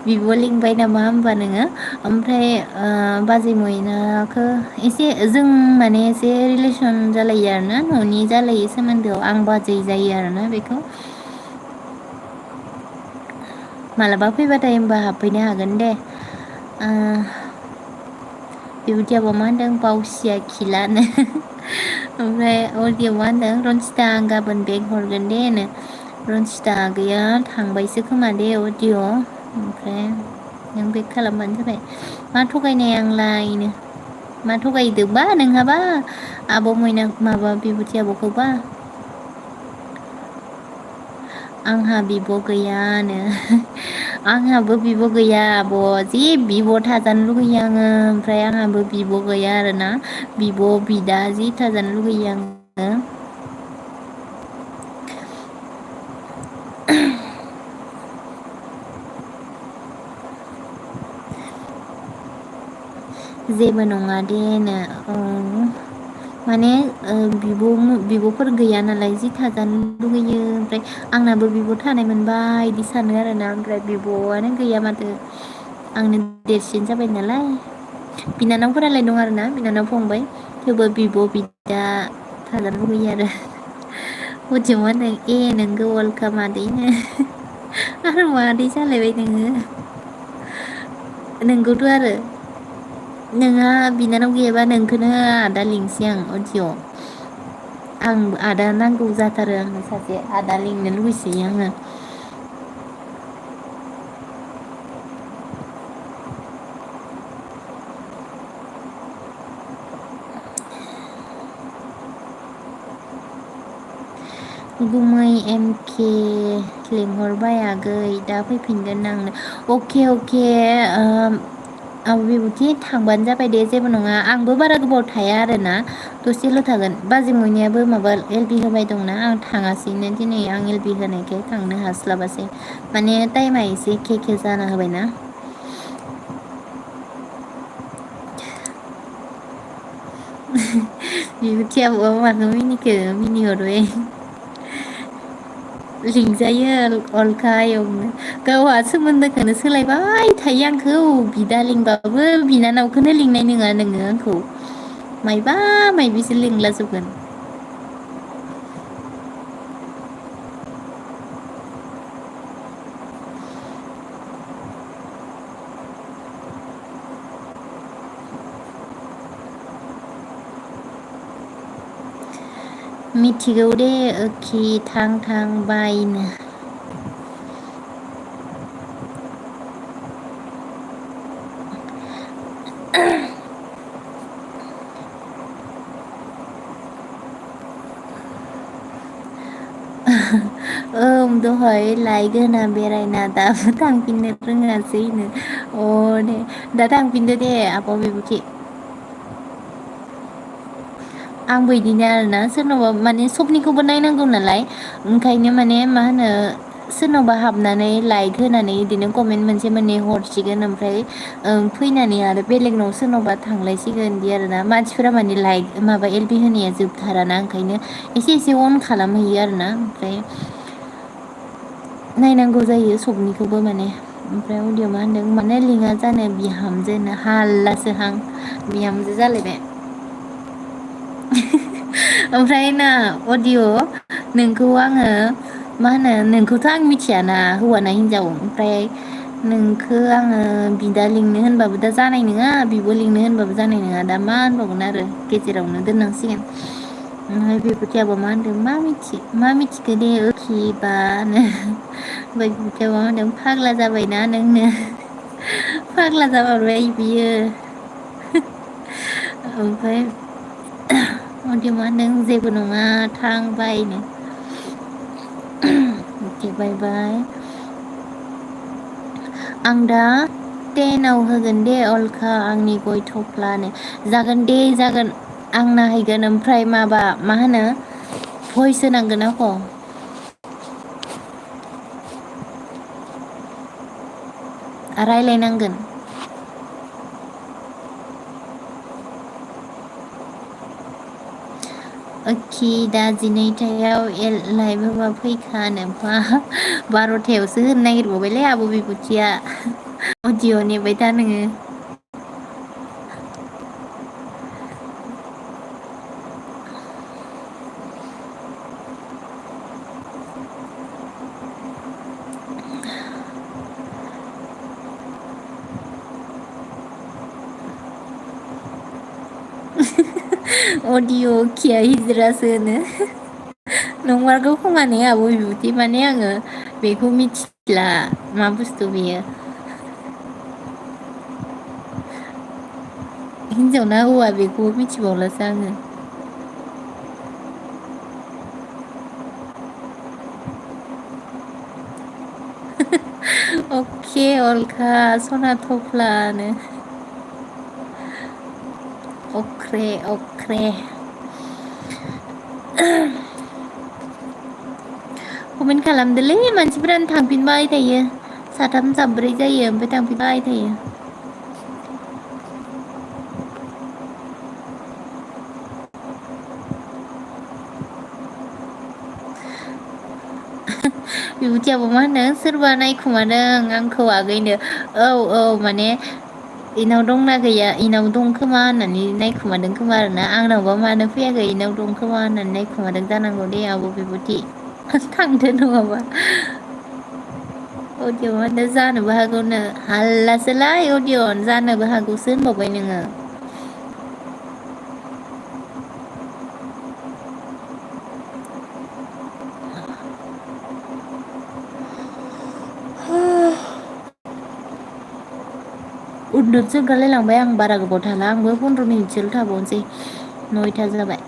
बिब' लिंबाय नामा होमबा नोङो ओमफ्राय बाजै मयनाखौ जों माने एसे रिलेसन जालायो आरोना न'नि जालायो सोमोन्दोआव आं बाजै जायो आरोना बेखौ मालाबा फैबाथाय होनबा हाबफैनो हागोन दे बिबुथि आब'आ मा होनदों बावसिया खिलानो ओमफ्राय अडिअ मा होनदों रनजिता आं गाबोन बेग हरगोन दे रनजिता आगैया थांबायसो खोमा दे अडिअ ओमफ्राय नों बेग खालामबानो जाबाय मा थगायनाय आंलायनो मा थगायदोंबा नोंहाबा आब' मयना माबा बिबुथि आब'खौबा आंहा बिब' गैयानो आंहाबो बिब' गैया आब' जि बिब' थाजानो लुगैयो आङो ओमफ्राय आंहाबो बिब' गैया आरोना बिब' बिदा जि थाजानो लुगैयो आङो जेबो नङा देनो माने बिब'फोर गैया नालाय जि थाजानो लुगैयो ओमफ्राय आंनाबो बिब' थानाय मोनबा इदि सानो आरोना ओमफ्राय बिब'आनो गैया माथो आंनो देरसिन जाबाय नालाय बिनानावफोरालाय दं आरोना बिनानाव फंबाय थेवबो बिब' बिदा थाजानो लुगैयो आरो अडिअ मा होनदों ए नोंगौ अलका मादैनो आरो मादै जालायबाय नोङो नोंगौथ' आरो नोंहा बिनानाव गैयाबा नोंखौनो आदा लिंसै आं अडिअ आं आदा नांगौ जाथारो आंनो सासे आदा लिंनो लुगैसोयो आङो गुमै एमके लिंहरबाय आगै दा फैफिनगोन आंनो अके अके आब' बिबुथि थांबानो जाबाय दे जेबो नङा आंबो बारा गोबाव थाया आरोना दसेल' थागोन बाजै मनियाबो माबा एलबि होबाय दंना आं थाङासैनो दिनै आं एलबि होनायखाय थांनो हास्लाबासै माने टाइमा एसे खे खे जाना होबायना बिबुथि आब'आ मानो मिनिखो मिनिहरबाय लिंजायो अलखा आयंनो गावहा सोमोन्दोखौनो सोलायबाय थायो आंखौ बिदा लिंबाबो बिनानावखौनो लिंनाय नङा नोङो आंखौ मायबा मायबिसो लिंलाजोबगोन मिथिगौ दे ओखि थां थां बायनो ओं दहाय लायगोना बेरायना दाबो थांफिननो रोङासैनो अ दे दा थांफिनदो दे आब' बिबुथि आंबो बिदिनो आरोना सोरनावबा माने सबनिखौबो नायनांगौ नालाय ओंखायनो माने मा होनो सोरनावबा हाबनानै लाइक होनानै बिदिनो कमेन्ट मोनसे मोननै हरसिगोन ओमफ्राय फैनानै आरो बेलेगनाव सोरनावबा थांलायसिगोन बिदि आरोना मानसिफोरा माने लाइक माबा एलबि होनाया जोबथाराना ओंखायनो एसे एसे अन खालामहैयो आरोना ओमफ्राय नायनांगौ जायो सबनिखौबो माने ओमफ्राय अदियाव मा होनदों माने लिङा जानो बिहामजोनो हाल्लासो हां बिहामजो जालायबाय ओमफ्राय ना अडिय' नोंखौ आङो मा होनो नोंखौथ' आं मिथियाना हौवाना हिनजाव ओमफ्राय नोंखौ आङो बिदा लिंनो होनबाबो दा जानाय नङा बिब' लिंनो होनबाबो जानाय नङा दा मा होनबावगोन आरो गेजेरावनो दोननांसिगोन ओमफ्राय बिबुथियाबो मा होनदों मा मिथिखो दे ओखि बानो ओमफ्राय बिबुथिया मा होनदों फाग्ला जाबायना नोंनो फाग्ला जामारबाय बियो ओमफ्राय अदिय मा होनदों जेबो नङा थां बायनो अके बाय बाय आं दा 10 होगोन दे अलखा आंनि गय थफ्लानो जागोन दे जागोन आं नायहैगोन ओमफ्राय माबा मा होनो भइस होनांगोन आक' रायलायनांगोन ओखि दा 12थायाव लाइभ होबा फैखानो बा 12थायावसो होनो नागिरबावबायलै आब' बिबुथिया अडिअ' नेबाय था नोङो अडिअ' खिया हिजोरासो होनो नंमारगौ खोमा ने आब' बिबुथि माने आङो बेखौ मिथिला मा बुस्थु बेयो हिनजाव ना हौवा बेखौबो मिथिबावलासो आङो अके अलखा सना थफ्लानो अख्रे अख्रे कमेन्ट खालामदोलै मानसिफोरानो थांफिनबाय थायो साथाम साब्रै जायो ओमफ्राय थांफिनबाय थायो बिबुथियाबो मा होनो सोरबा नायखुमादों आंखौ आगैनो औ औ माने इनाव दंना गैया इनाव दं खोमा होननानै नायखुमादों खोमा आरोना आंनावबा मानो फैयाखै इनाव दं खोमा होननानै नायखुमादों जानांगौ दे आब' बिबुथि थांदो नङाबा अदिअ मा होनो जानोबो हागौनो हाल्लासोलाय अदिअ जानोबो हागौसो होनबावबाय नोङो उन्दुनोसो ओंखारलायलांबाय आं बारा गोबाव थाला आंबो 15 मिनिटसोल' थाबावनोसै 9ता जाबाय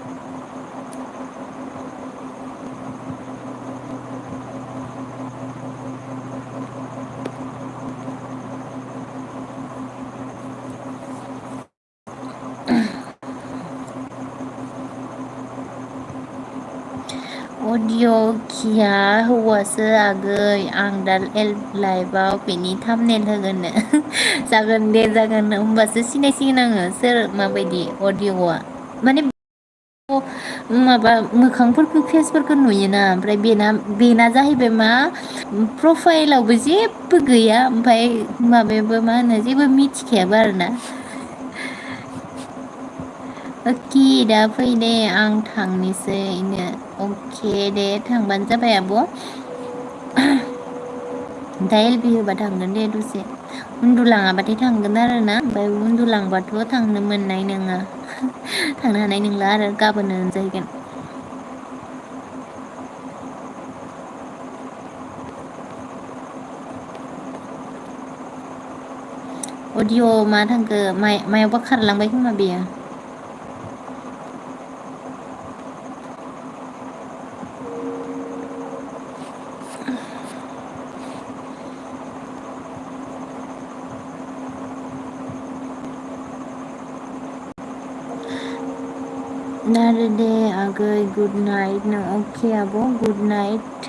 अडिअ' किया हौवासो आगै आं दा लाइभआव बेनि थाम्बनेल होगोननो जागोन दे जागोन होमबासो सिनायसिगोन आङो सोर माबायदि अडिअ'आ माने माबा मोखांफोरखौ फेसफोरखौ नुयोना ओमफ्राय बेना जाहैबाय मा प्रफाइलावबो जेबो गैया ओमफ्राय माबायाबो मा होनो जेबो मिथिखायाबो आरोना अके दा फै दे आं थांनोसै अके दे थांबानो जाबाय आब' दा एलबि होबा थांगोन दे दसे उन्दुलाङाबाथाय थांगोन आरोना ओमफ्राय उन्दुलांबाथ' थांनो मोननाय नङा थांनो हानाय नंला आरो गाबोन जाहैगोन अडिअ' मा थांखो मायावबा खारलांबाय खोमा बेयो नारे दे आगै गुड नाइट नो अके आब' good night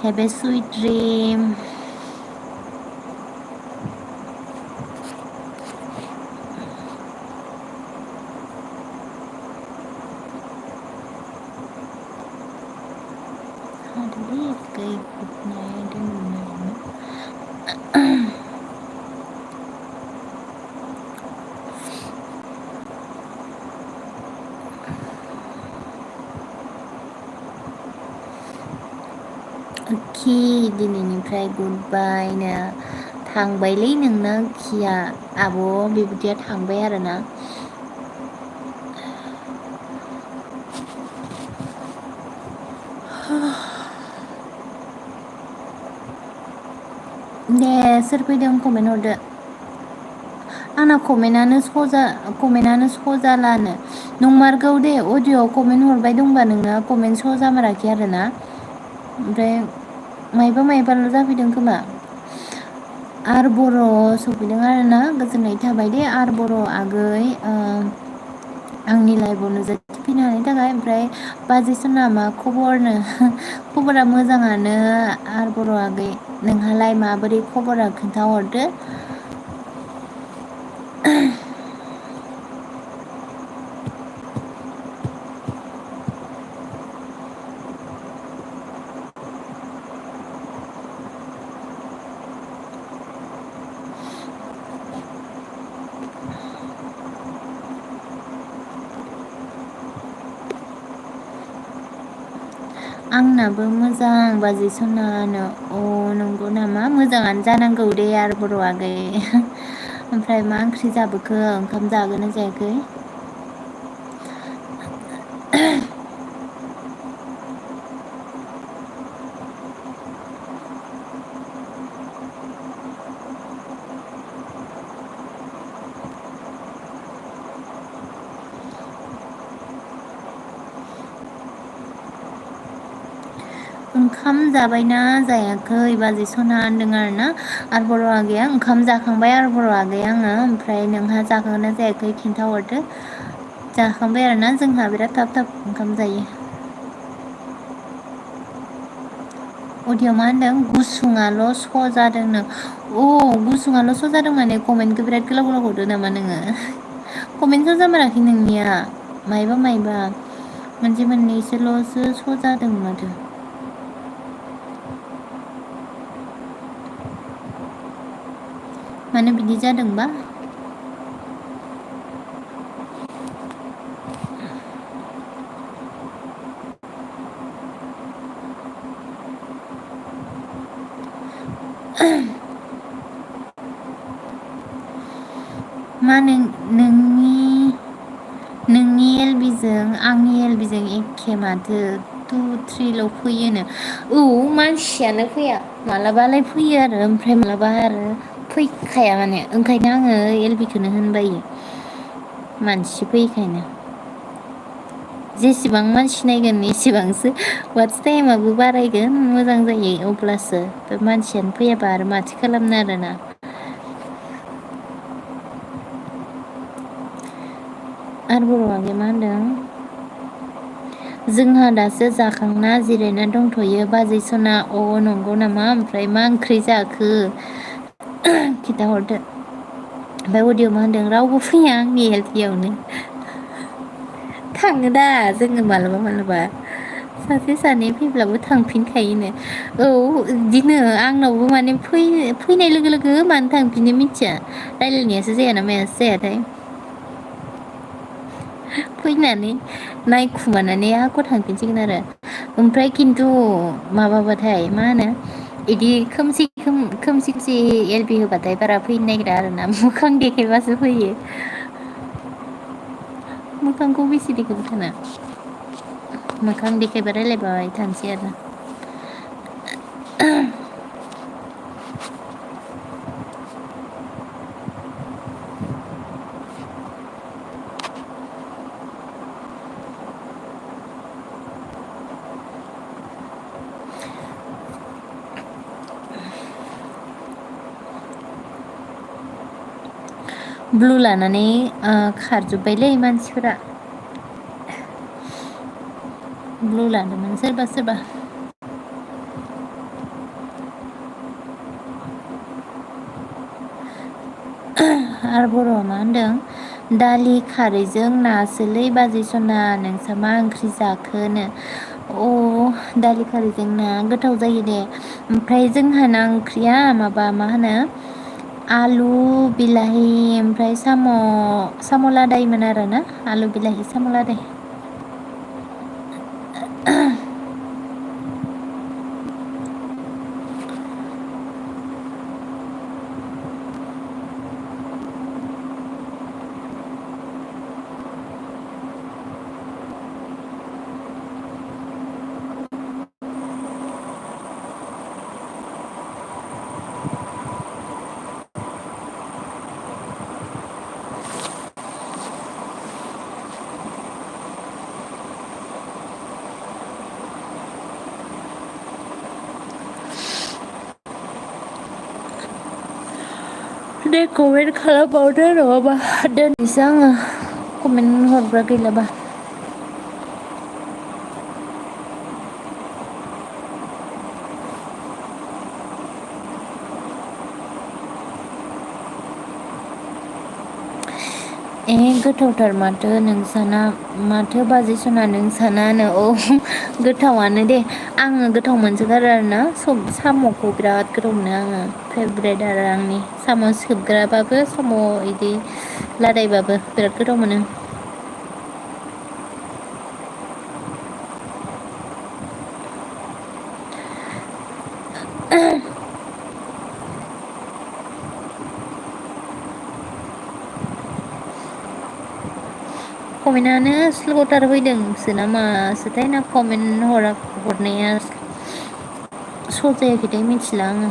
have a sweet dream good night okay दिनैनिफ्राय गुड बाय नो थांबायलै नोंना खिया आब' बेबायदिया थांबाय आरोना दे सोर फैदों कमेन्ट हरदो आंना कमेन्टआनो स' जालानो नंमारगौ दे अडिअ'आव कमेन्ट हरबाय दंबा नोंना कमेन्ट स' जामाराखै आरोना ओमफ्राय मायबाल' जाफैदों खोमा आर बर' सफैदों आरोना गोजोननाय थाबाय दे आर बर' आगै आंनि लाइभआव नुजाथिफैनो हानायनि थाखाय ओमफ्राय बाजै सना मा खबरनो खबरा मोजाङानो आर बर' आगै नोंहालाय माबोरै खबरा खोन्थाहरदो आंनाबो मोजां बाजै सनानो नंगौ नामा मोजाङानो जानांगौ दे आर बर' आगै ओमफ्राय मा ओंख्रि जाबोखो ओंखाम जागोना जायाखै ओंखाम जाबायना जायाखै बाजै सना होनदों आरोना आर बर' आगैया ओंखाम जाखांबाय आर बर' आगै आङो ओमफ्राय नोंहा जाखांना जायाखै खिन्थाहरदो जाखांबाय आरोना जोंहा बिराद थाब ओंखाम जायो अडिअ' मा होनदों गुसुङाल' स' जादोंनो गुसुङाल' स' जादों माने कमेन्टखौ बिराद गोलाव हरदो नामा नोङो कमेन्ट स' जामाराखै नोंनिया मायबा मोनसे मोननैसोल'सो स' जादों माथो मानो बिदि जादोंबा मा नोंनि एलबिजों आंनि एलबिजों एखे माथो 2-3ल' फैयोनो मानसियानो फैया मालाबालाय फैयो आरो ओमफ्राय मालाबा आरो फैखाया माने ओंखायनो आङो एलबिखौनो होनबायो मानसि फैयिखायनो जेसेबां मानसि नायगोन एसेबांसो वाट्स टाइमाबो बारायगोन मोजां जायो अब्लासो मानसियानो फैयाबा आरो माथो खालामनो आरोना आर बर' आगैया मा होनदों जोंहा दासो जाखांना जिरायना दंथ'यो बाजै सना अ नंगौ नामा ओमफ्राय मा ओंख्रि जाखो खिथाहरदो ओमफ्राय अदिअ मा होनदों रावबो फैया आंनि एलपियावनो थाङो दा जोङो मालाबा मालाबा सासे सानै फैब्लाबो थांफिनखायोनो औ बिदिनो आंनावबो माने फैनाय लोगो लोगो मानो थांफिनो मिथिया रायलायनायासो जायाना मायासो जायाथाय फैनानै नायखुमानानै आक' थांफिनसिगोन आरो ओमफ्राय खिन्थु माबाबाथाय मा होनो बिदि खोमसि खोमसि एल पि होबाथाय बारा फैनो नागिरा आरोना मोखां देखायबासो फैयो मोखांखौ बेसे देखायबाय थानो मोखां देखायबा रायलायबाय थानोसै आरो ब्लु लानानै खारजोब्बायलै मानसिफोरा ब्लु लादोंमोन सोरबा सोरबा आरो बर'आ मा होनदों दालि खारैजों नासोलै बाजै सना नोंसा मा ओंख्रि जाखोनो अ दालि खारैजों ना गोथाव जायो दे ओमफ्राय जोंहाना ओंख्रिया माबा मा होनो आलु बिलाहि ओमफ्राय साम' लादायमोन आरोना आलु बिलाहि साम' लादाय दे कमेन्ट खालामबावदो नङाबा दोननोसै आङो कमेन्ट हरग्रा गैलाबा गोथावथार माथो नोंसाना माथो बाजै सना नोंसानानो औ गोथावानो दे आङो गोथाव मोनसोगारो आरोना साम'खौ बिराद गोथाव मोनो आङो फेभरेट आरो आंनि साम' सोबग्राबाबो साम' इदि लादायबाबो बिराद गोथाव मोनो कमेन्टआनो स्ल'थार फैदोंसो ना मासोथाय ना कमेन्ट हरनाया स' जायाखैथाय मिथिला आङो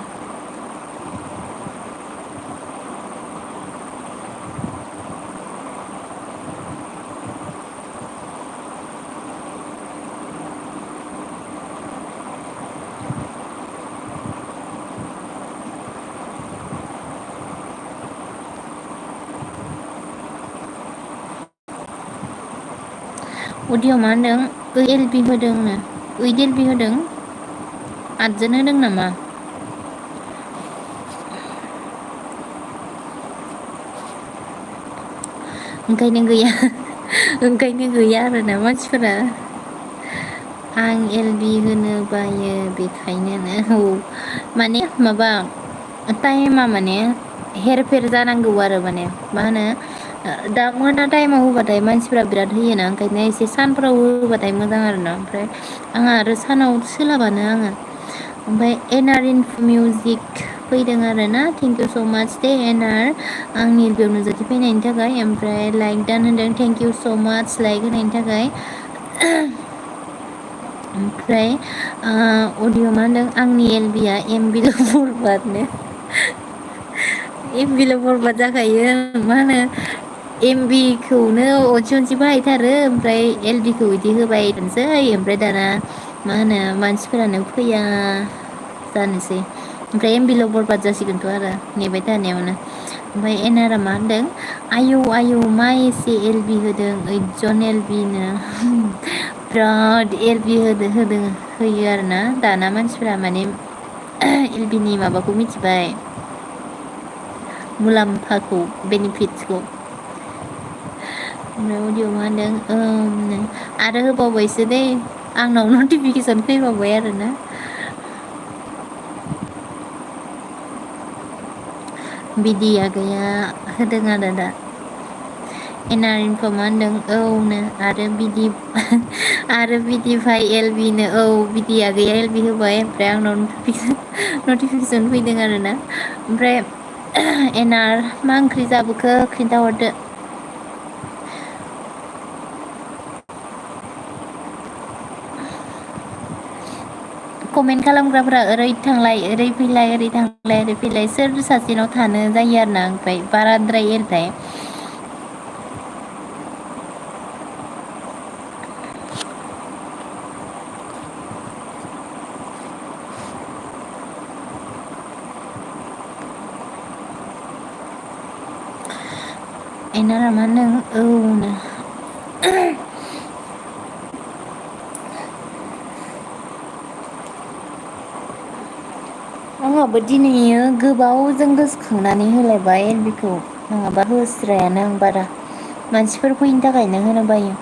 अदिअ मा होनदों ओइ एल पि होदोंनो ओइद एल पि होदों 8 होदों नामा ओंखायनो गैया आरोना मानसिफोरा आं एल बि होनो बायो बेखायनो औ माने माबा टाइमा माने हेर फेर जानांगौ आरो माने मा होनो दा मोना टाइमाव होबाथाय मानसिफ्रा बिराद होयोना ओंखायनो एसे सानफोराव होबाथाय मोजां आरोना ओमफ्राय आंहा आरो सानाव सोलाबानो आङो ओमफ्राय एन आर इनफ मिउजिक फैदों आरोना थेंक इउ स' माच दे एन आर आंनि बेयाव नुजाथि फैनायनि थाखाय ओमफ्राय लाइक दान होनदों थेंक इउ स' माच लाइक होनायनि थाखाय ओमफ्राय अडिअ मा होनदों आंनि एल बि आ एम बिल' बरबादनो एम बिल' बरबाद जाखायो मा होनो एम बि खौनो अनसि अनसि बाहायथारो ओमफ्राय एल बि खौ बिदि होबाय थानोसै ओमफ्राय दाना मा होनो मानसिफोरानो फैया जानोसै ओमफ्राय एम बिल' बरबाद जासिगोनथ' आरो नेबाय थानायावनो ओमफ्राय एनारा मा होनदों आयौ मा एसे एल बि होदों 8 जन एल बि नो बिराद एलबि होयो आरोना दाना मानसिफ्रा माने एलबिनि माबाखौ मिथिबाय मुलाम्फाखौ बेनिफिट्सखौ ओमफ्राय अडिअ मा होनदों आरो होबावबायसो दै आंनाव नटिफिकेसन फैबावबाय आरोना बिदि आगैया होदों आरो दा एनआर इनफा मा होनदों औनो आरो बिदि भाइ एल बि नो औ बिदि आगैया एल बि होबाय ओमफ्राय आंनाव नटिफिकेसन फैदों आरोना ओमफ्राय एनार मा ओंख्रि जाबोखो खिन्थाहरदो कमेन्ट खालामग्राफ्रा ओरै थांलाय ओरै फैलाय ओरै थांलाय ओरै फैलाय सोर सासेनाव थानो जायो आरोना ओमफ्राय बाराद्राय एरबाय एनारा मा होनदों औनो आंहाबो दिनैयो गोबावजों गोसोखांनानै होलायबाय एलबिखौ नङाबा होस्रायानो आं बारा मानसिफोर फैयिनि थाखायनो होनो बायो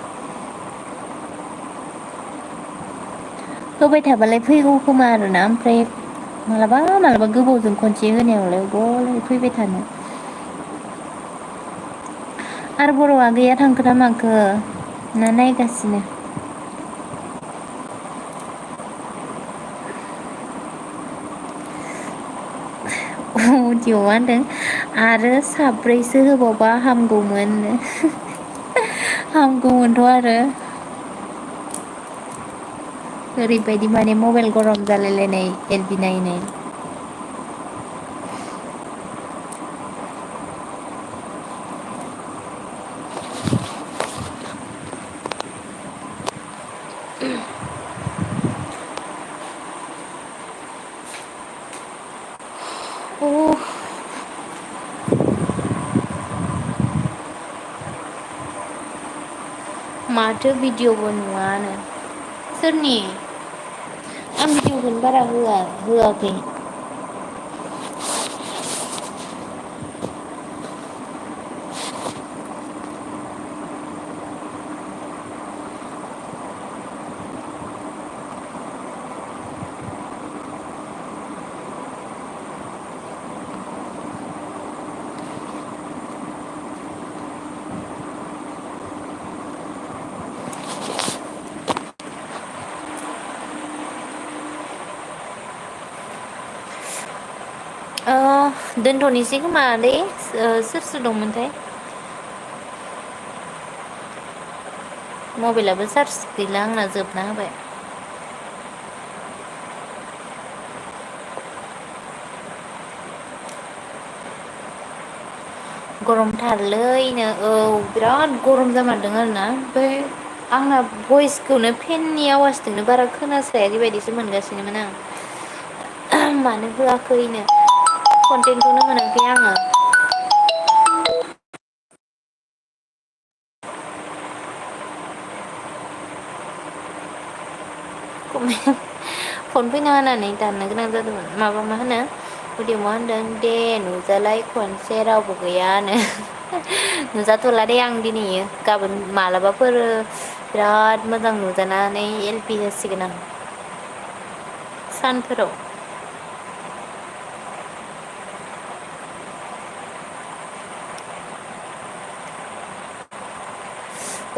होबाय थाबालाय फैगौ खोमा आरोना ओमफ्राय मालाबा गोबावजों खनसे होनायावलाय अबावलाय फैबाय थानो आरो बर' आगैया थांखो ना माखो ना नायगासिनो अदिअ मा होनदों आरो साब्रैसो होबावबा हामगौमोननो हामगौमोनथ' आरो ओरैबायदि माने मबाइल गरम जालायलायनाय एलबि नायनाय माथो भिडिअबो नुवानो सोरनि आं भिडिअखौनो बारा होआखै दोनथ'नोसै खोमालै सोर सोर दंमोनथाय मबाइलाबो चार्ज गैला आंना जोबना होबाय गरमथारलैनो औ बिराद गरम जामारदों आरोना ओमफ्राय आंना भइसखौनो फेननि आवाजजोंनो बारा खोनास्रायाखै बायदिसो मोनगासिनोमोन आं मानो होआखैनो कन्टेन्टखौनो मोनाखै आङो फन फैना होनानै दाननो गोनां जादोंमोन माबा मा होनो अदिअ मा होनदों दे नुजालाय खनसे रावबो गैयानो नुजाथ'ला दे आं दिनै गाबोन मालाबाफोर बिराद मोजां नुजानानै एलपि होसिगोन आं सानफोराव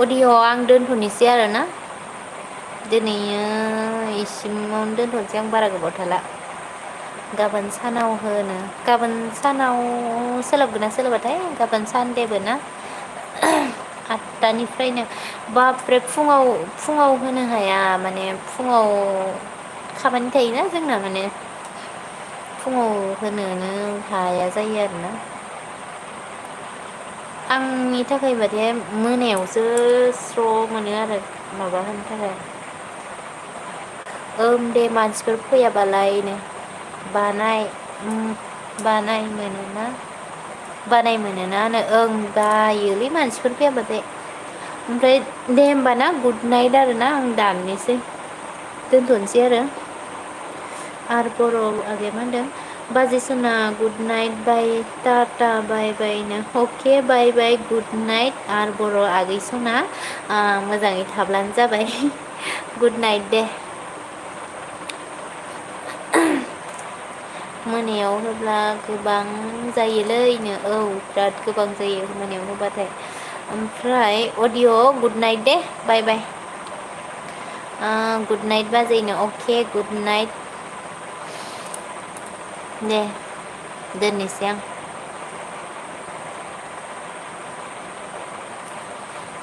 अदिअ आं दोनथ'नोसै आरोना दिनैयो इसिमावनो दोनथ'नोसै आं बारा गोबाव थाला गाबोन सानाव होनो गाबोन सानाव सोलाबगोन ना सोलाबाथाय गाबोन सानदेबो ना 8टानिफ्रायनो बाफ्रे फुङाव होनो हाया माने फुङाव खामानि थायोना जोंना माने फुङाव होनोनो हाया जायो आरोना आंनि थाखाय माने मोनायावसो स्र' मोनो आरो माबा होनो थाखाय ओं दे मानसिफोर फैयाबालायनो बानाय मोनोना ओं बायोलै मानसिफोर फैयाबाथाय ओमफ्राय दे होमबा ना गुड नाइट आरो ना आं दाननोसै दोनथ'नोसै आरो बर' आगैया मा होनदों बाजै सना गुड नाइट बाय टाटा बाय बायनो अके बाय बाय गुड नाइट आरो बर' आगै सना मोजाङै थाब्लानो जाबाय गुड नाइट दे मोनायाव होब्ला गोबां जायोलैनो औ बिराद गोबां जायो मोनायाव होबाथाय ओमफ्राय अडिय' गुड नाइट दे बाय बाय गुड नाइट बाजैनो अके गुड नाइट दे दोननोसै आं